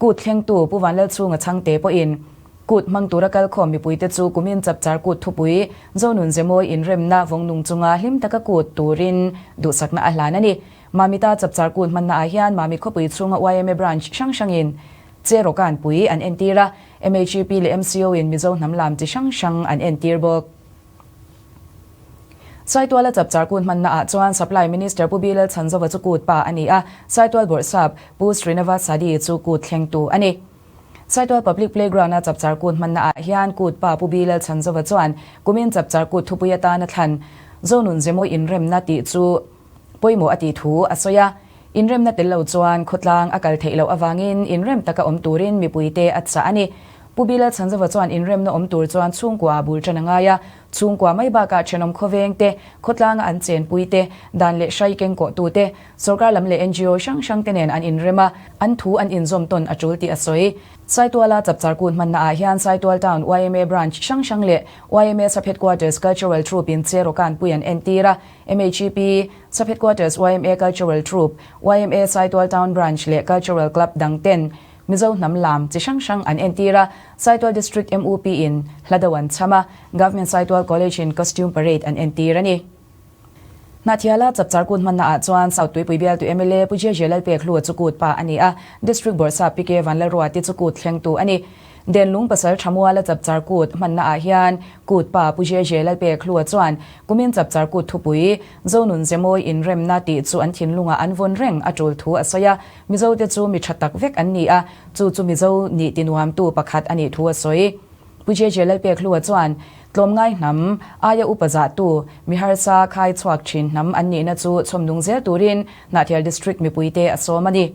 Kut thlengtu Pu Vanlalchhunga Chhangte pawhin kut hmang tura kalkhawm mipuite chu kumin chapchar kut thupui Zonun Zemawi inremna vawngnung chunga hlim taka kut turin duhsakna a hlan a ni. Mamita chapchar kut hmannaah hian Mami khawpui chhunga yma branch hrang hrangin Cherawkan pui an entir a, MHEP leh MCO in Mizo hnam lam chi hrang hrang an entir bawk. Saituala chapchar kut hmanna ah chuan Supply Minister Pu Bilal Chhanzova chu kut pa a ni a, Saitual Bawrhsap Pu Srinivas Sadi chu kut thlengtu a ni. Saitual Public Playground a chapchar kut hmanna ah hian kut pa Pu Bilal Chhanzova chuan kumin chapchar kut thupui atana thlan Zonun Zemawi inremna tih chu pawimawh a tih thu a sawi a. Inremna tel lo chuan khawtlang a kal theih loh avangin inrem taka awm turin mipuite a chah a ni. Pu Bilal Chhanzova chuan inremna awm tur chuan chhungkua a bul tan a ngai a, chhungkua mai bakah thenawm khawveng te, khawtlanga an chenpui te, dan leh hrai kengkawhtu te, sorkar lam leh ngo hrang hrang te nen an inrem a, an thu an inzawm tawn a tul tih a sawi. Saituala chapchar kut hmanna ah hian Saitual Town yma Branch hrang hrang leh yma Sub Headquarters Cultural Troupe in Cherawkan pui an entir a, MHEP, Sub Headquarters yma Cultural Troupe, yma Saitual Town Branch leh Cultural Club dang ten Mizo hnam lam chi hrang hrang an entir a, Saitual District MUP in hla do an chham a, Government Saitual College in Costume Parade an entir a ni. Hnahthiala chapchar kut hmanna ah chuan South Tuipui bialtu mla Pu Jeje Lalpekhlua chu kut pa a ni a, District Bawrhsap PK Vanlalruati chu kut thlengtu a ni. Denlung pasal Thamuala chapchar kut hmanna ah hian kut pa Pu Jeje Lalpekhlua chuan kumin chapchar kut thupui Zonun Zemawi inremna tih chu an thinlungah an vawn reng a tul thu a sawi a, Mizo te chu mi tha tak vek an ni a, chu chu Mizo nih tinuamtu pakhat a nih thu a sawi. Pu Jeje Lalpekhlua chuan tlawmngai hnam, aia upa zahtu, mi harsa khai chhuak thin hnam an nihna chu chhawmnung zel turin Hnahthial District mipuite a sawm a ni.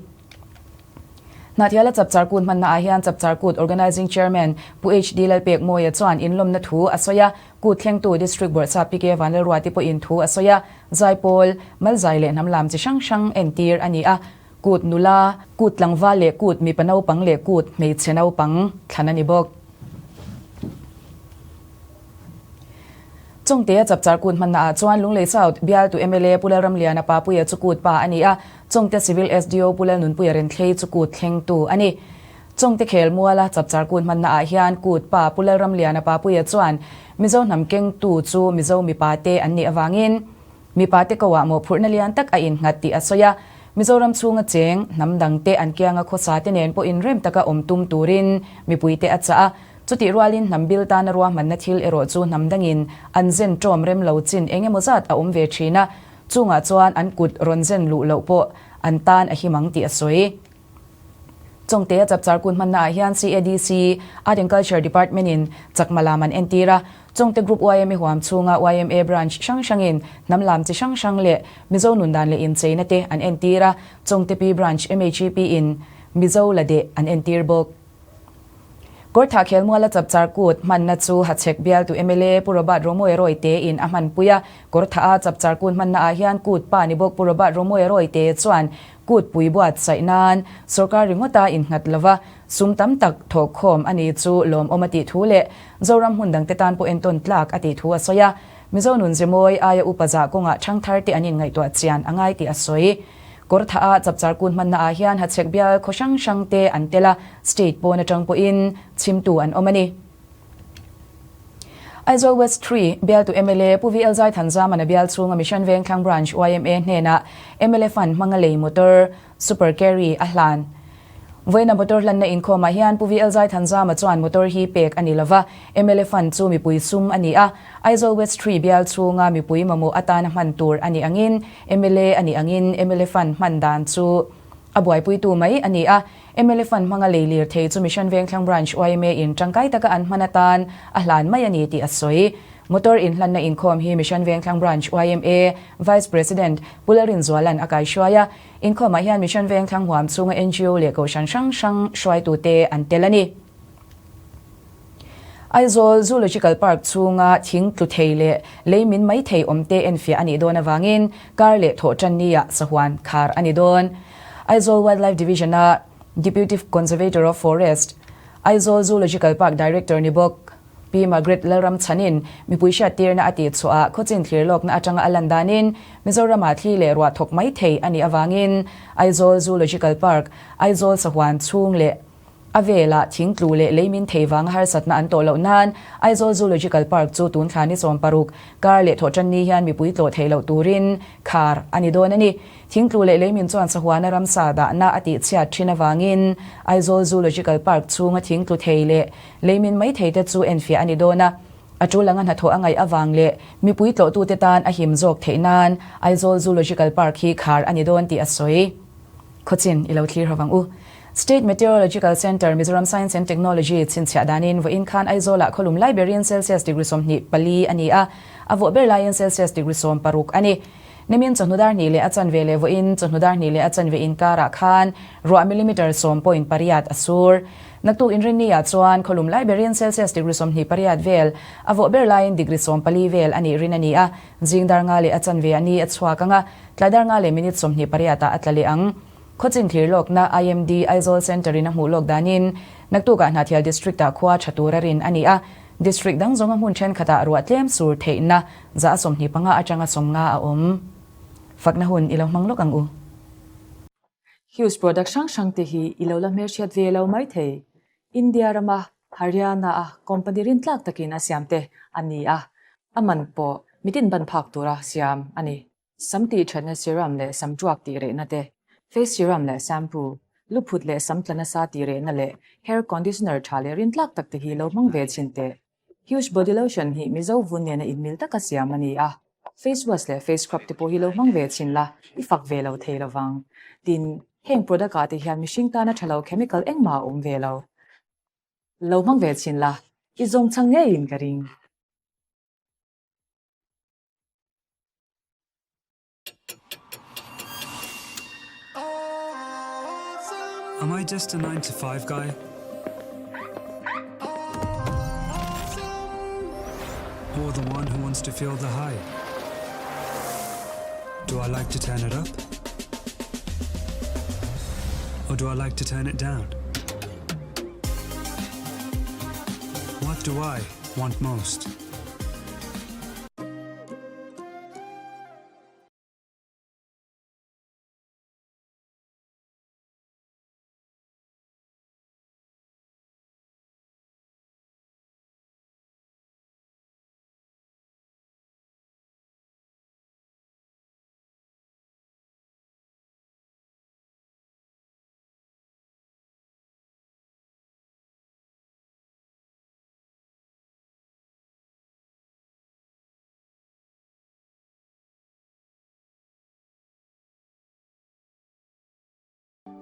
Hnahthiala Chapchar Kut hmanna ah hian Chapchar Kut Organising Chairman Pu HD Lalpekmawia chuan inlawmna thu a sawi a, Kut thlengtu District Bawrhsap PK Vanlalruati pawhin thu a sawi a, Zaipawl, Malzai leh hnam lam chi hrang hrang entir a ni a, Kut nula, Kut tlangval leh Kut mipa naupang leh Kut hmeichhe naupang thlan a ni bawk. Chawngtea chapchar kut hmanna ah chuan Lunglei South bialtu mla Pu Lalramliana Papuia chu kut pa a ni a, Chawngte Civil SDO Pu Lalnunpuia Renthlei chu kut thlengtu a ni. Chawngte khel muala chapchar kut hmanna ah hian kut pa Pu Lalramliana Papuia chuan Mizo hnam kengtu chu Mizo mipa te an nih avangin mipa te ko ah mawhphurhna lian tak a innghat tih a sawi a, Mizoram chhunga cheng hnam dangte an kianga khawsa te nen pawh inrem taka awm tum turin mipuite a chah a. Chutih rualin hnam bil tana ruahmanna thil erawh chu hnam dangin an zen ṭawm rem lo chin eng emaw zat a awm ve ṭhin a, chungah chuan an kut rawn zen luh loh pawh an tan a him ang tih a sawi. Chawngtea chapchar kut hmanna ah hian CADC, Art and Culture Department in chakma lam an entir a, Chawngte Group yma huam chhunga yma branch hrang hrangin hnam lam chi hrang hrang leh Mizo nundan leh incheina te an entir a, Chawngte P Branch MHEP in Mizo la deh an entir bawk. Kawrthah Khelmuala Chapchar Kut hmanna chu Hachhek bialtu mla Pu Robert Romawia Rawite in a hmanpui a. Kawrthah a Chapchar Kut hmanna ah hian Kut pa ni bawk Pu Robert Romawia Rawite chuan Kut pui buatsaih nan sorkar ringawta innghat lova sum tam tak thawhkhawm a ni chu lawmawm a tih thu leh Zoram hmun dangte tan pawh entawn tlak a tih thu a sawi a. Mizo nun zemawi aia upa zah kawngah ṭhangthar te an inngaihtuah chian a ngai tih a sawi. Kawrthah a Chapchar Kut hmanna ah hian Hachhek bial khaw hrang hrang te an tel a, state pawn atang pawhin chhimtu an awm a ni. Aizawl West Tree bialtu mla Pu VL Zaithanzamana bial chhunga Mission Vengthlang Branch yma hnenah mla Fund hmanga lei motor Super Carry a hlan. Vawiina motor hlanna inkhawmah hian Pu VL Zaithanzama chuan motor hi pek a ni lova, mla Fund chu mipui sum a ni a, Aizawl West Tree bial chhunga mipui mamawh atana hman tur a ni angin mla a nih angin mla Fund hman dan chu a buaipuitu mai a ni a. Mla Fund hmanga lei lir thei chu Mission Vengthlang Branch yma in tangkai taka an hman atan a hlan mai a ni tih a sawi. Motor inhlanna inkhawm hi Mission Vengthlang Branch yma Vice President Pu Lalrinzuala'n a kaihruai a. Inkhawmah hian Mission Vengthlang huam chhunga ngo leh kohhran hrang hrang hruaitute an tel a ni. Aizawl Zoological Park chhunga thing tlu thei leh lei min mai thei awmte enfiah a nih dawn avangin kar leh thawh tan nia sahuan khar a ni dawn. Aizawl Wildlife Division-a Deputy Conservator of Forest, Aizawl Zoological Park Director ni bawk Pi Margaret Lalramchhanin mipui hriattirna a tih chhuah ah khawchin thlir lawkna atanga a lan danin Mizoramah thli leh ruah thawk mai thei a nih avangin Aizawl Zoological Park, Aizawl sahuan chhung leh A velah thing tlu leh lei min thei vanga harsatna an tawh loh nan Aizawl Zoological Park chu tun thla ni 16 kar leh thawhtan ni hian mipui tlawh theih loh turin khar a ni dawn a ni. Thing tlu leh lei min chuan sahuana ramsa dahna a tih chhiat thin avangin Aizawl Zoological Park chhunga thing tlu thei leh lei min mai thei te chu enfiah a ni dawn a. A tul anga hnathawh a ngaih avang leh mipui tlawhtute tan a him zawk theih nan Aizawl Zoological Park hi khar a ni dawn tih a sawi. Khawchin i lo thlir ho vang u. State Meteorological Centre, Mizoram Science and Technology chhinchhiah danin vawiin khan Aizawlah khawlum lai berin Celsius degree 24 a ni a, a vawh ber laiin Celsius degree 60 a ni. Nimin chawhnu dar hnih leh a chanve leh vawiin chawhnu dar hnih leh a chanve inkarah khan ruah millimetre sawm point pariat a sur. Naktuk inrinni-ah chuan khawlum lai berin Celsius degree 28 vel, a vawh ber laiin degree 14 vel a nih rin a ni a, zing dar nga leh a chanve a ni a chhuak ang a, Tlai dar nga leh minute 28 ah a tla leh ang. Khawchin thlir lawkna IMD Aizawl Centre in a hmuh lawk danin naktukah Hnahthial District ah khua tha tura rin a ni a, District dang zawnga hmun thenkhatah ruah tlem sur theihna za a 25 atanga 50 a awm. Fakna hun i lo hmang lawk ang u. Hughes product hrang hrang te hi i lo la hmelhriat ve lo mai thei. India rama Haryana a company rintlak takin a siam te a ni a, a man pawh mitin ban phak tura siam a ni. Sam tih thatna serum leh sam tuak tih rehna te, face serum leh shampoo, lu phut leh sam tla nasa tih rehna leh hair conditioner tha leh rintlak tak te hi lo hmang ve chhin teh. Huge body lotion hi Mizo vun nena inmil taka siam a ni a, face wash leh face scrub te pawh hi lo hmang ve chhin la, i fak ve lo thei lovang. Tin, heng product ah te hian mihring tana tha lo chemical engmah a awm ve lo. Lo hmang ve chhin la, i zawng chhang ngeiin ka ring. Am I just a 9 to 5 guy? Or the one who wants to feel the high? Do I like to turn it up? Or do I like to turn it down? What do I want most?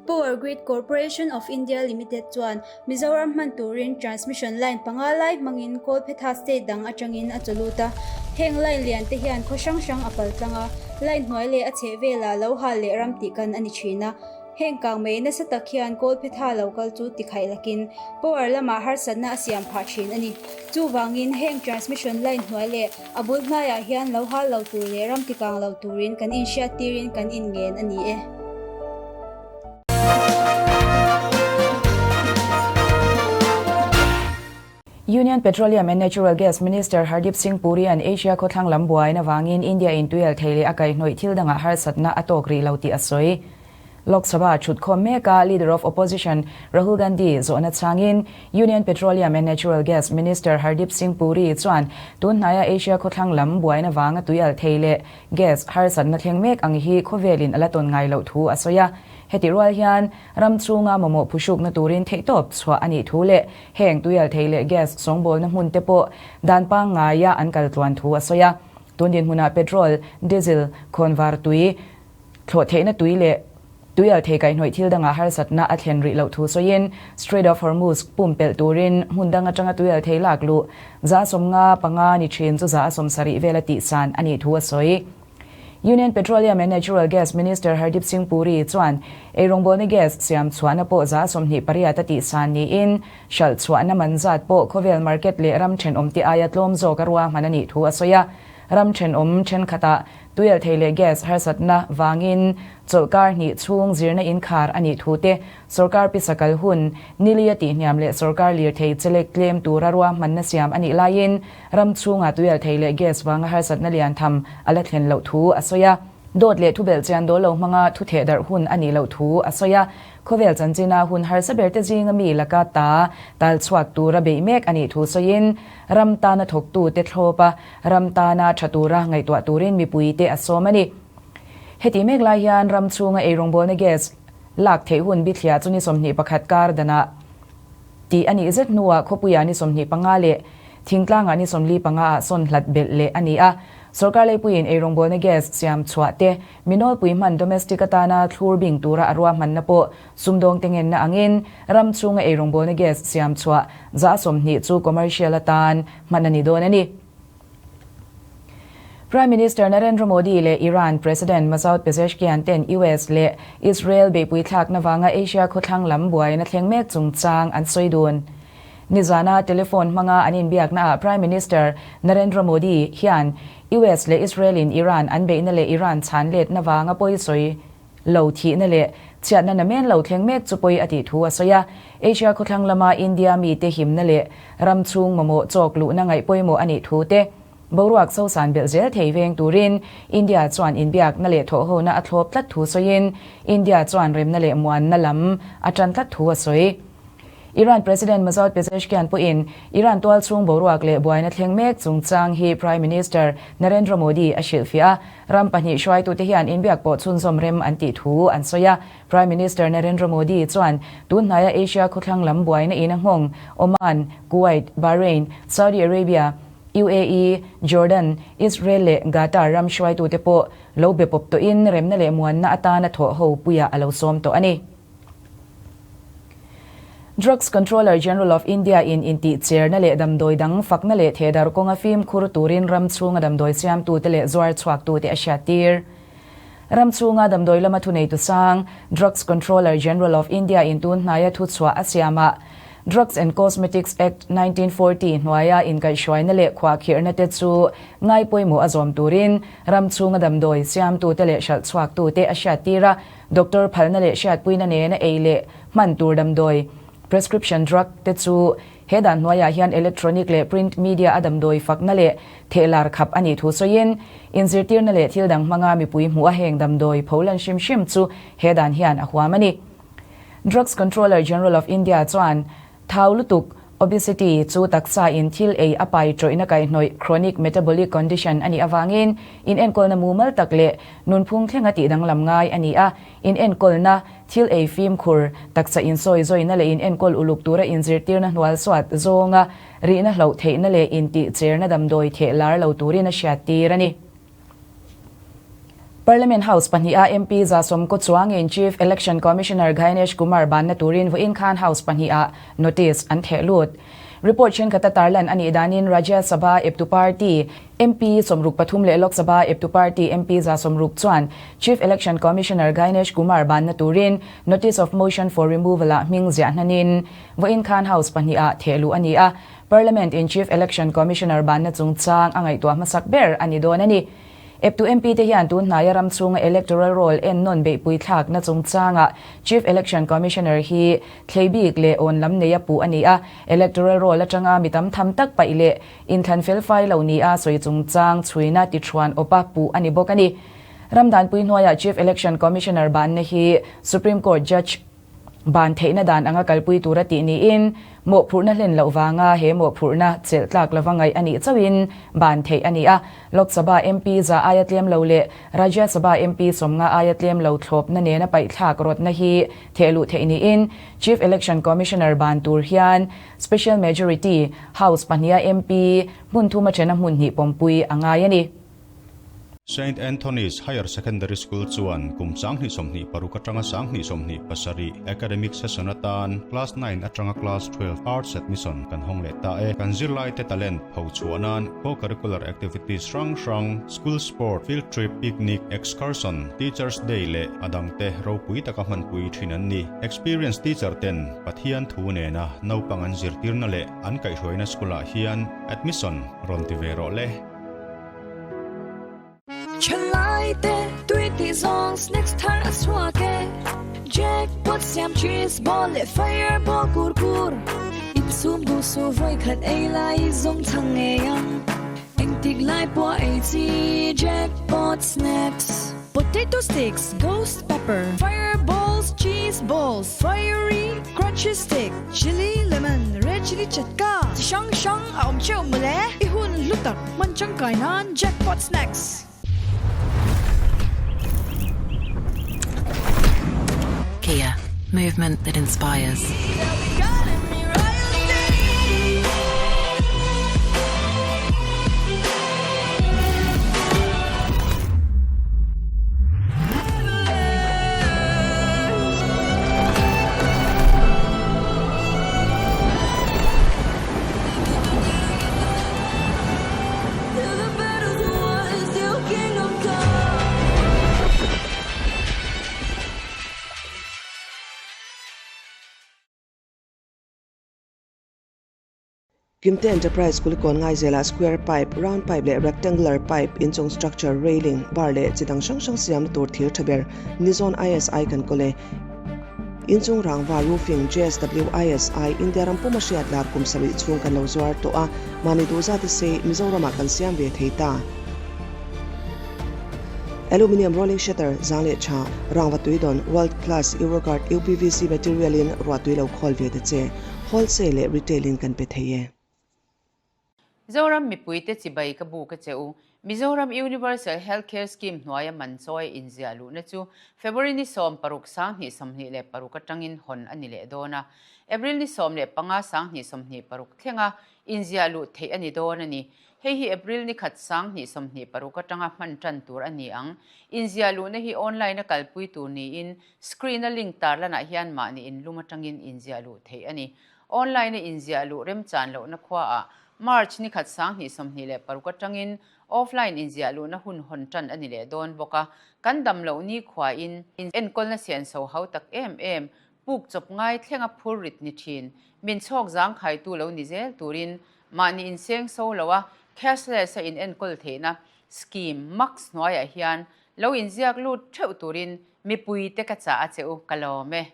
Power Grid Corporation of India Limited chuan Mizoram hman turin transmission line panga lai hmangin Kawlphetha state dang atangin a chaw lut a. Heng line lian te hian khaw hrang hrang a pal tlang a, line hnuai leh a chheh velah lo hal leh ram tih kan a ni thin a. Heng kangmei nasa tak hian kawlphetha lo kal chu tikhaih lakin power lamah harsatna a siam phah thin a ni. Chuvangin heng transmission line hnuai leh a bul hnaiah hian lo hal lo tur leh ram tikang lo turin kan inhriattirin kan inngen a ni e. Union Petroleum and Natural Gas Minister Hardeep Singh Puri an Asia khawthlang lam buaina vangin India in tuial thei leh a kaihhnawih thil dangah harsatna a tawk rih lo tih a sawi. Lok Sabha thutkhawm meka Leader of Opposition Rahul Gandhi zawhna changin Union Petroleum and Natural Gas Minister Hardeep Singh Puri chuan tun hnaia Asia khawthlang lam buaina vanga tuial thei leh gas harsatna thleng mek ang hi khawvelin a la tawn ngai loh thu a sawi a. Heti rual hian ram chhunga mamawh phuhrukna turin theihtawp chhuah a nih thu leh Heng tuialthei leh gas sawngbawlna hmun te pawh dan pangngaia an kal tluan thu a sawi a. Tun dinhmunah petrol, diesel, khawnvar tui, thlawh theihna tui leh tuialthei kaihhnawih thil dangah harsatna a thlen rih loh thu sawiin Strait of Hormuz pumpelh turin hmun dang atanga tuialthei lak luh 55 ni thin chu 70 vela tihsan a nih thu a sawi. Union Petroleum and Natural Gas Minister Hardeep Singh Puri chuan eirawngbawlna gas siam chhuahna pawh 28 a tihsan niin hralh chhuahna man zat pawh khawvel market leh ram thenawmte aia tlawm zawk a ruahman a nih thu a sawi a. Ram thenawm thenkhatah tuialthei leh gas harsatna vangin chawlhkar hnih chhung zirna inkhar a nih thu te, sorkar pisa kal hun nili a tihhniam leh sorkar lirthei chelek tlem tura ruahmanna siam a nih laiin Ram chhungah tuialthei leh gas vanga harsatna lian tham a la thlen loh thu a sawi a. Dawt leh thubelh chian dawl lo hmanga thu theh darh hun a nih loh thu a sawi a. Khawvel chanchina hun harsa berte zinga mi laka ta tal chhuak tura beih mek a nih thu sawiin, ram tana thawktute thlawp a, ram tana tha tura ngaihtuah turin mipuite a sawm a ni. Heti mek lai hian ram chhunga eirawngbawlna gas lak theih hun bithliah chu ni 21 kar danah Tih a nih zet hnuah khawpuiah ni 25 leh thingtlangah ni 45 ah sawn hlat belh leh a ni a. Sorkar leipuiin eirawngbawlna gas siam chhuah te, mi nawlpui hman domestic atana thlur bing tura a ruahmanna pawh sumdawng te ngenna angin ram chhunga eirawngbawlna gas siam chhuah 20% chu commercial atan hman a ni dawn a ni. Prime Minister Narendra Modi leh Iran President Masoud Pezeshkian ten US leh Israel beihpui thlakna vanga Asia khawthlang lam buaina thleng mek chungchang an sawi dun. Nizana telephone hmanga an inbiaknaah Prime Minister Narendra Modi hian US leh Israel in Iran an beihna leh Iran chhan letna vanga pawi sawi lo thihna leh chhiatna namen lo thleng mek chu pawi a tih thu a sawi a. Asia khawthlang lama India mite himna leh ram chhung mamawh chawk luhna ngaih pawimawh a nih thu te boruak sosan belh zel thei veng turin India chuan inbiakna leh thawhhona a thlawp tlat thu sawiin India chuan remna leh muanna lam a tan tlat thu a sawi. Iran President Masoud Pezeshkian pawhin Iran tual chhung boruak leh buaina thleng mek chungchang hi Prime Minister Narendra Modi a hrilhfiah a, ram pahnih hruaitute hian inbiak pawh chhunzawm rem an tih thu an sawi a. Prime Minister Narendra Modi chuan tun hnaia Asia khawthlang lam buaina in a nghawng Oman, Kuwait, Bahrain, Saudi Arabia, UAE, Jordan, Israel leh Qatar ram hruaitute pawh lo be pawp tawhin remna leh muanna atana thawh ho puiah a lo sawm tawh a ni. Drugs Controller General of India in intihcherna leh damdawi dang fakna leh thehdar kawnga fimkhur turin ram chhunga damdawi siamtute leh zuar chhuaktute a hriattir. Ram chhunga damdawi lama thuneitu sang Drugs Controller General of India in tun hnaia thuchhuah a siamah Drugs and Cosmetics Act 1940 hnuaia inkaihhruaina leh khuahkhirhna te chu ngai pawimawh a zawm turin ram chhunga damdawi siamtute leh hralhchhuaktute a hriattir a. Doctor phalna leh hriatpuina nena ei leh hman tur damdawi, prescription drug, te chu he dan hnuaiah hian electronic leh print media a damdawi fakna leh thehlar khap a nih thu sawiin, inzirtirna leh thil dang hmanga mipui hmuh a heng damdawi pholan hrim hrim chu he dan hian a huam a ni. Drugs Controller General of India chuan Thau lutuk, obesity, chu taksa in thil ei a pai tawihna kaihhnawih, chronic metabolic condition, a nih avangin inenkawlna mumal tak leh nunphung thlenga tih danglam ngai a ni a. Inenkawlna, thil ei fimkhur, taksa insawi zawina leh inenkawl uluk tura inzirtirna hnual suat zawnga rihna hloh theihna leh intihcherna damdawi theh lar lo turin a hriattir a ni. Parliament House pahniha MP 110 chuangin Chief Election Commissioner Gyanesh Kumar banna turin vawiin khan House pahniha notice an theh lut. Report thenkhat a tarlan a nih danin Rajya Sabha eptu party MP 63 leh Lok Sabha eptu party MP 160 chuan Chief Election Commissioner Gyanesh Kumar banna turin Notice of Motion for Removal ah hming ziah hnanin vawiin khan House pahnihah thehluh a ni a, Parliament in Chief Election Commissioner banna chungchang a ngaihtuah hmasak ber a ni dawn a ni. Eptu MP te hian tun hnaia ram chhunga electoral roll en nawn beihpui thlakna chungchangah Chief Election Commissioner hi thlei bik leh awn lam neia puh a ni a, electoral roll atanga mi tam tham tak paih leh inthlan felfai lo nia sawi chungchang chhuina tithuan awpa puh a ni bawk a ni. Ramdanpui hnuaiah Chief Election Commissioner banna hi Supreme Court Judge Ban theihna dan anga kalpui tura tih niin, mawhphurhna hlen loh vanga he mawhphurhna chelh tlak lova ngaih a nih chauhin ban theih a ni a. Lok Sabha MP za aia tlem lo leh Rajya Sabha MP 50 aia tlem lo thlawpna nena paihthlak rawtna hi thehluh theih niin, Chief Election Commissioner ban tur hian Special Majority, House pahniha MP hmun thuma thena hmun hnih pawmpui a ngai a ni. Saint Anthony's Higher Secondary School chuan kum 2026 atanga 2027 academic session atan Class 9 atanga Class 12 Arts admission kan hawng leh ta e. Kan zirlaite talent pho chhuah nan co-curricular activities hrang hrang, school sport, field trip, picnic, excursion, Teachers Day leh a dangte ropui taka hmanpui thin an ni. Experienced teacher ten Pathian thu nena naupang an zirtirna leh an kaihhruaina school ah hian admission rawn ti ve rawh le. Thalaite tui tih zawng snacks thar a chhuak e Jackpot siam cheese ball leh fireball kur kur Insum duh suh vawi khat ei lai zawng chhang ngei ang Engtik lai pawh ei chi Jackpot snacks Potato sticks, ghost pepper, fireballs, cheese balls, fiery crunchy stick, chilli lemon, red chilli chatka chi hrang hrang a awm theuh mawle. I hun hlu tak hman tangkai nan Jackpot Snacks. Kia, movement that inspires. Kimte Enterprise Kulikawn Ngaizelah square pipe, round pipe leh rectangular pipe inchung structure, railing, bar leh chi dang hrang hrang siamna tur thir tha ber Nizon ISI kan kawl e. Inchung rangva roofing JSW ISI India ram puma hriat lar kum sarih chhung kan lo zuar tawh a, mahni duh zat se Mizoramah kan siam ve thei ta. Aluminium rolling shutter zang leh tha, rangva tui dawn world class Euroguard UPVC material in ruah tui lo khawl ve ta che, wholesale leh retail in kan pe thei e. Zoram mipuite chibai ka bu ka che u. Mizoram Universal Health Care Scheme hnuaia man chawi inziah luhna chu February ni 16 2026 atangin hawn a ni leh dawn a. April ni 15 2026 thlenga inziah luh theih a ni dawn a ni. Hei hi April ni khat 2026 atanga hman tan tur a ni ang. Inziah luhna hi online a kalpui tur niin screen a link tarlanah hian mahni inlum atangin inziah luh theih a ni. Online a inziah luh remchan lohna khuaah March ni khat 2026 atangin offline inziah luhna hun hawn tan a ni leh dawn bawk a. Kan dam loh ni khuain enkawlna sianso hau tak em em, puk chawp ngai thlenga phur rit ni thin, min chhawk zangkhaitu lo ni zel turin mahni inseng so lo a cashless a inenkawl theihna scheme max hnuaiah hian lo inziak lut theuh turin mipuite ka chah a che u ka lawm e.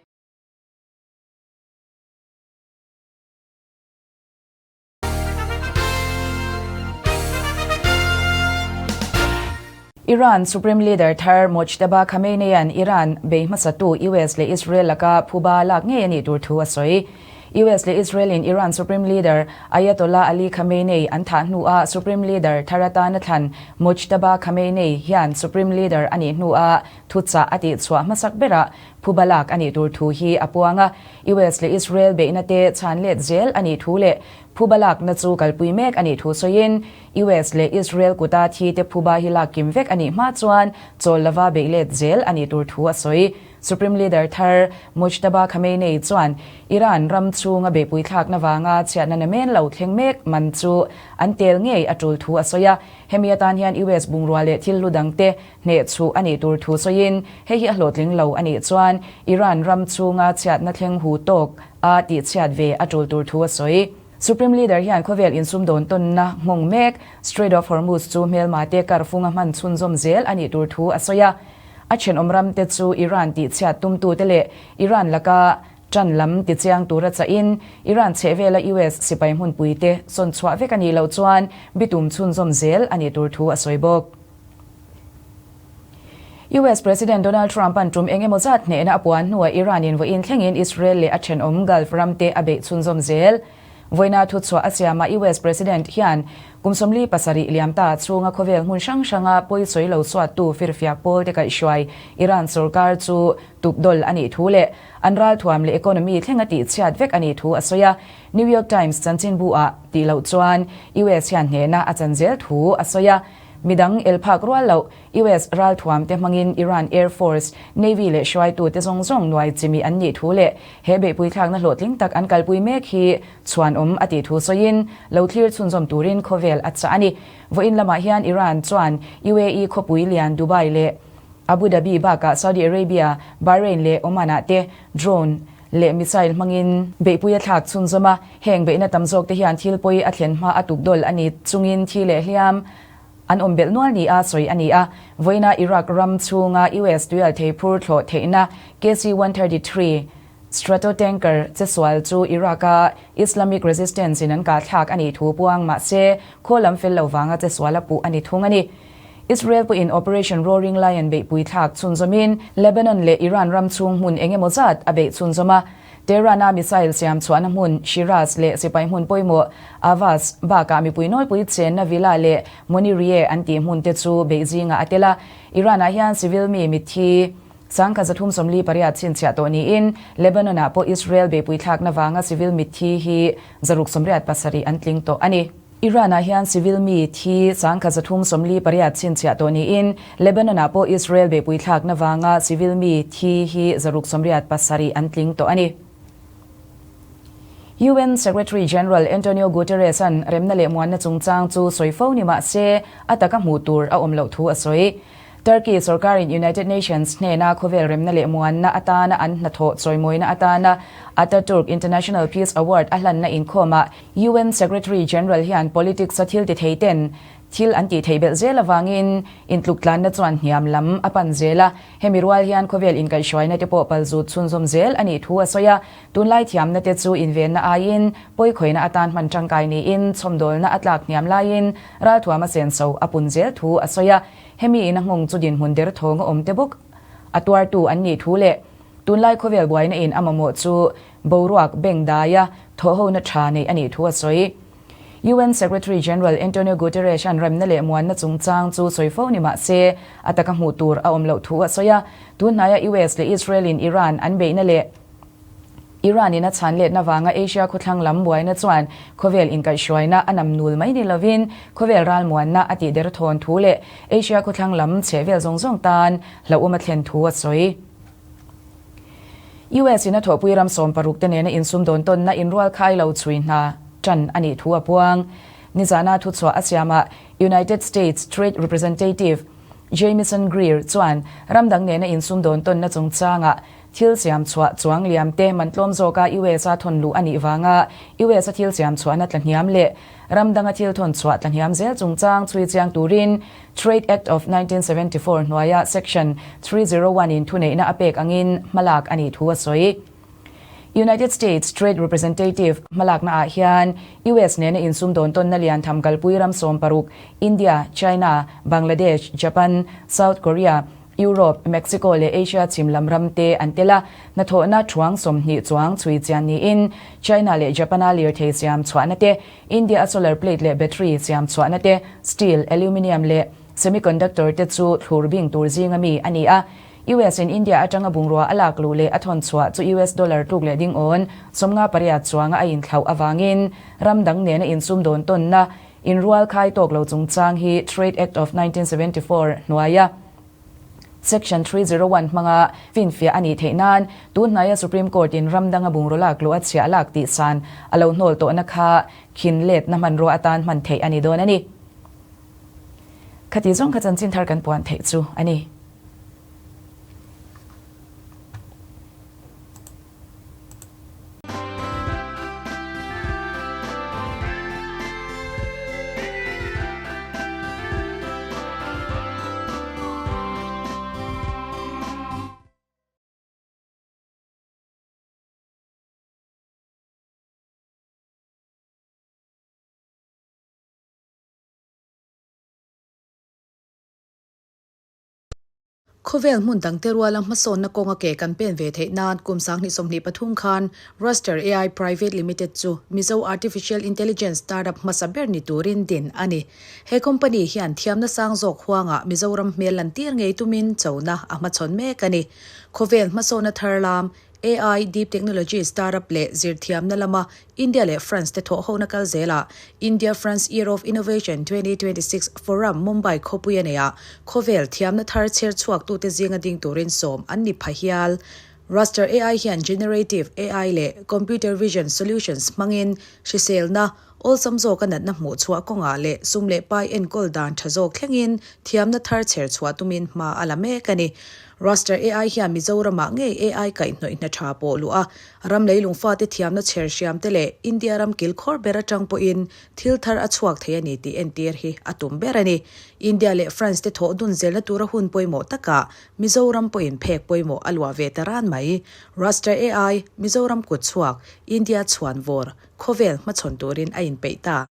Iran Supreme Leader thar Mojtaba Khamenei-a'n Iran bei hmasatu US leh Israel laka phuba lak ngei a nih tur thu a sawi. US leh Israel-in Iran Supreme Leader Ayatollah Ali Khamenei an thah hnuah Supreme Leader thar atana thlan Mojtaba Khamenei hian Supreme Leader a nih hnuah thuchah a tihchhuah hmasak berah phuba lak a nih tur thu hi a puang a. US leh Israel beihna te chhan let zel a nih thu leh. Phuba lakna chu kalpui mek a nih thu sawiin, US leh Israel kuta thi te phuba hi lak kim vek a nih hma chuan chawl lova beih let zel a nih tur thu a sawi. Supreme Leader thar Mojtaba Khamenei chuan Iran ram chhunga beihpui thlakna vanga chhiatna namen lo thleng mek man chu an tel ngei a tul thu a sawi a. Hemi atan hian US bungrua leh thil hlu dangte hneh chhuh a nih tur thu sawiin hei hi a hlawhtling lo a nih chuan Iran ram chhunga chhiatna thleng hu tawk a tihchhiat ve a tul tur thu a sawi. Supreme Leader hian khawvel insumdawn tawnna nghawng mek Strait of Hormuz chu hmelma te karfunga hman chhunzawm zel a nih tur thu a sawi a. A thenawm ram te chu Iran tihchhiat tumtute leh Iran laka tan lam tichiang tura chahin Iran chhehvela US sipai hmunpui te sawn chhuah vek a nih loh chuan bitum chhunzawm zel a nih tur thu a sawi bawk. US President Donald Trump-a'n tum eng emaw zat hnehna a puan hnuah Iran-in vawiin thlengin Israel leh a thenawm Gulf ramte a beih chhunzawm zel. Vawiina thuchhuah a siamah US President hian kum 47 liam ta chhunga khawvel hmun hrang hranga pawisawi lo suattu firfiak pawl te kaihhruai Iran sorkar chu tukdawl a nih thu leh an ralthuam leh economy thlenga tihchhiat vek a nih thu a sawi a. New York Times chanchinbu-ah tih loh chuan US hian hnehna a chan zel thu a sawi a. Midang el phak rual loh US ralthuam te hmangin Iran Air Force, Navy leh hruaitu te zawng zawng nuai chimi an nih thu leh he beihpui thlakna hlawhtling tak an kalpui mek hi chhuanawm a tih thu sawiin lo thlir chhunzawm turin khawvel a chah a ni. Vawiin lamah hian Iran chuan UAE khawpui lian Dubai leh Abu Dhabi bakah Saudi Arabia, Bahrain leh Oman-ah te drone leh missile hmangin beihpui a thlak chhunzawm a, heng beihna tam zawk te hian thil pawi a thlen hma a tukdawl a ni chungin thi leh hliam an awm belh nual ni a sawi a ni a. Vawiina Iraq ram chhunga US tuialthei phur thlawh theihna KC-133 Stratotanker chesual chu Iraq-a Islamic Resistance in an kahthlak a nih thu puang mahse khaw lam fel lo vanga chesual a puh a ni thung a ni. Israel pawhin Operation Roaring Lion beihpui thlak chhunzawmin Lebanon leh Iran ram chhung hmun eng emaw zat a beih chhunzawm a. Tehran-a missile siam chhuahna hmun Shiraz leh sipai hmun pawimawh Ahvaz bakah mipui nawlpui chenna villa leh Moniriyeh an tih hmun te chu beih zingah a tel a. Iran-ah hian civil mi mitthi 338 chhinchhiah tawh niin Lebanon-ah pawh Israel beihpui thlakna vanga civil mitthi hi 687 an tling tawh a ni. Iran-ah hian civil mi thi 348 chhinchhiah tawh niin Lebanon-ah pawh Israel beihpui thlakna vanga civil mi thi hi 687 an tling tawh a ni. UN Secretary General Antonio Guterres-a'n remna leh muanna chungchang chu sawi fo ni mah se a taka hmuh tur a awm loh thu a sawi. Turkey sorkarin United Nations hnena khawvel remna leh muanna atana an hnathawh chawimawina atana Ataturk International Peace Award a hlanna inkhawmah UN Secretary General hian politics a thil ti thei ten thil an tih theih belh zel avangin intluktlanna chuan hniam lam a pan zel a. Hemi rual hian khawvel inkaihhruaina te pawh palzut chhunzawm zel a nih thu a sawi a. Tunlai thiamna te chu invenna aiin pawikhawina atan hman tangkai niin chhawmdawlna a tlak hniam laiin ralthuam a senso a pun zel thu a sawi a. Hemi in a nghawng chu dinhmun derthawng a awm te bawk a tuartu an nih thu leh tunlai khawvel buaina in a mamawh chu boruak beng daia thawhhona tha neih a nih thu a sawi. UN Secretary General Antonio Guterres an remna leh muanna chungchang chu sawi fo ni mah se a taka hmuh tur a awm loh thu a sawi a. Tunhnaia US leh Israel in Iran an beihna leh Iran in a chhan letna vanga Asia khawthlang lam buaina chuan khawvel inkaihhruaina a nam nul mai ni lovin khawvel ralmuanna a tih derthawn thu leh Asia khawthlang lam chhehvel zawng zawng tan hlauhawm a thlen thu a sawi. US in a thawhpui ram 16 te nena insumdawn tawnna inrualkhai lo chhui hna tan a nih thu a puang. Nizana thuchhuah a siamah United States Trade Representative Jamieson Greer chuan ramdang nena insumdawn tawnna chungchangah Thil siam chhuah chuang liam te man tlawm zawka US a thawn luh a nih vanga US a thil siam chhuahna tla hniam leh ram danga thil thawn chhuah tla hniam zel chungchang chhui chiang turin Trade Act of 1974 hnuaia Section 301 in thuneihna a pek angin hmalak a nih thu a sawi. United States Trade Representative hmalakna ah hian US nena insumdawn tawnna lian tham kalpui ram 16, India, China, Bangladesh, Japan, South Korea, Europe, Mexico leh Asia chhim lam ram te an tel a, hnathawhna thuang 20 chuang chhui chian niin China leh Japan-a lirthei siam chhuahna te, India-a solar plate leh battery siam chhuahna te, steel, aluminium leh semiconductor te chu thlur bing tur zinga mi a ni a. US in India atanga bungrua a lak luh leh a thawn chhuah chu US dollar tluk leh ding awn 58 chuanga a inthlauh avangin ram dang nena insum dawn tawnna inrual khai tawk lo chungchang hi Trade Act of 1974 hnuaia Section 301 hmanga finfiah a nih theih nan tunhnaia Supreme Court in ram danga bungraw lak luh a chhiah lak tih san a lo hnawl tawhna kha khin letna hmanrua atan hman theih a ni dawn a ni. Khati zawng kha chanchin thar kan puan theih chu a ni. Khawvel hmun dangte ruala hmasawnna kawnga ke kan pen ve theih nan kum 2023 khan Raster AI Private Limited chu Mizo Artificial Intelligence startup hmasa ber ni turin din a ni. He company hian thiamna sang zawk huangah Mizoram hmel lantir ngei tumin chona a hmachhawn mek a ni. Khawvel hmasawnna thar lam AI, Deep Technology startup leh zirthiamna lama India leh France te thawhhona kal zelah India-France Year of Innovation 2026 Forum Mumbai khawpui a neihah khawvel thiamna thar chher chhuaktute zinga ding turin sawm an ni pha hial. Raster AI hian Generative AI leh Computer Vision Solutions hmangin hriselna awlsam zawka natna hmuh chhuah kawngah leh sum leh pai enkawl dan tha zawk thlengin thiamna thar chher chhuah tumin hma a la mek a ni. Raster AI hian Mizoramah ngei AI kaihhnawih hna tha pawh luh a, ram leilung fate thiamna chher hriam te leh India ram kilkhawr ber atang pawhin thil thar a chhuak thei a ni tih entir hi a tum ber a ni. India leh France te thawh dun zelna tura hun pawimawh takah Mizoram pawhin phek pawimawh a luah ve ta ran mai. Raster AI, Mizoram kut chhuak, India chhuan vawr, khawvel hmachhawn turin a inpeih ta.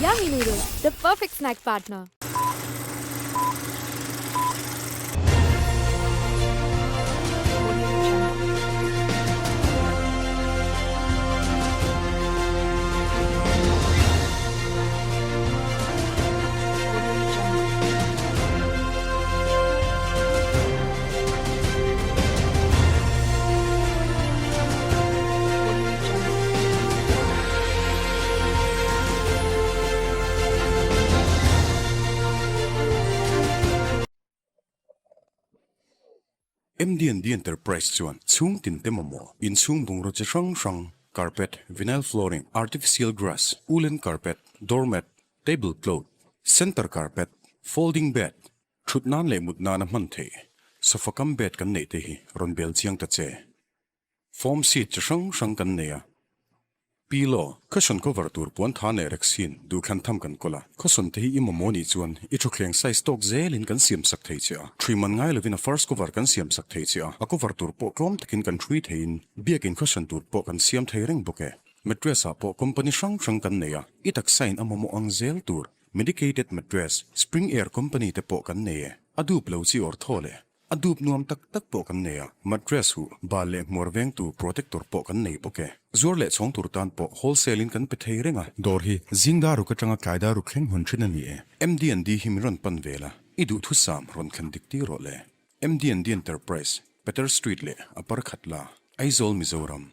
Yummy noodles, the perfect snack partner. MDND Enterprise chuan chhung tin te mamawh inchhung bungraw chi hrang hrang, carpet, vinyl flooring, artificial grass, woolen carpet, doormat, table cloth, center carpet, folding bed, Thut nan leh mut nana hman theih sofa kam bed kan neih te hi rawn bel chiang ta che. Foam seat chi hrang hrang kan nei a. Pillow, cushion cover tur puan tha leh rexin duhthlan tham kan kawl a. Cushion te hi i mamawh nih chuan i thutthleng size tawk zelin kan siam sak thei che a. Thui man ngai lovin a first cover kan siam sak thei che a. A cover tur pawh tlawm takin kan thui theiin biakin cushion tur pawh kan siam thei reng bawk e. Mattress ah pawh company hrang hrang kan nei a. I taksa in a mamawh ang zel tur Medicated mattress, Spring Air company te pawh kan nei e. A dup lo chi awr thaw leh a dup nuam tak tak pawh kan nei a. Mattress huh, bal leh hmuar vengtu protector pawh kan nei bawk e. Zuar leh chhawng tur tan pawh wholesale in kan pe thei reng a. Dawr hi zing dar ruk atanga tlai dar ruk thleng hawn thin a ni e. MD&D hi min rawn pan vel a, i duhthusam rawn thlen dik tir rawh le. MD&D Enterprise, Peter Street leh a par khat la, Aizawl, Mizoram.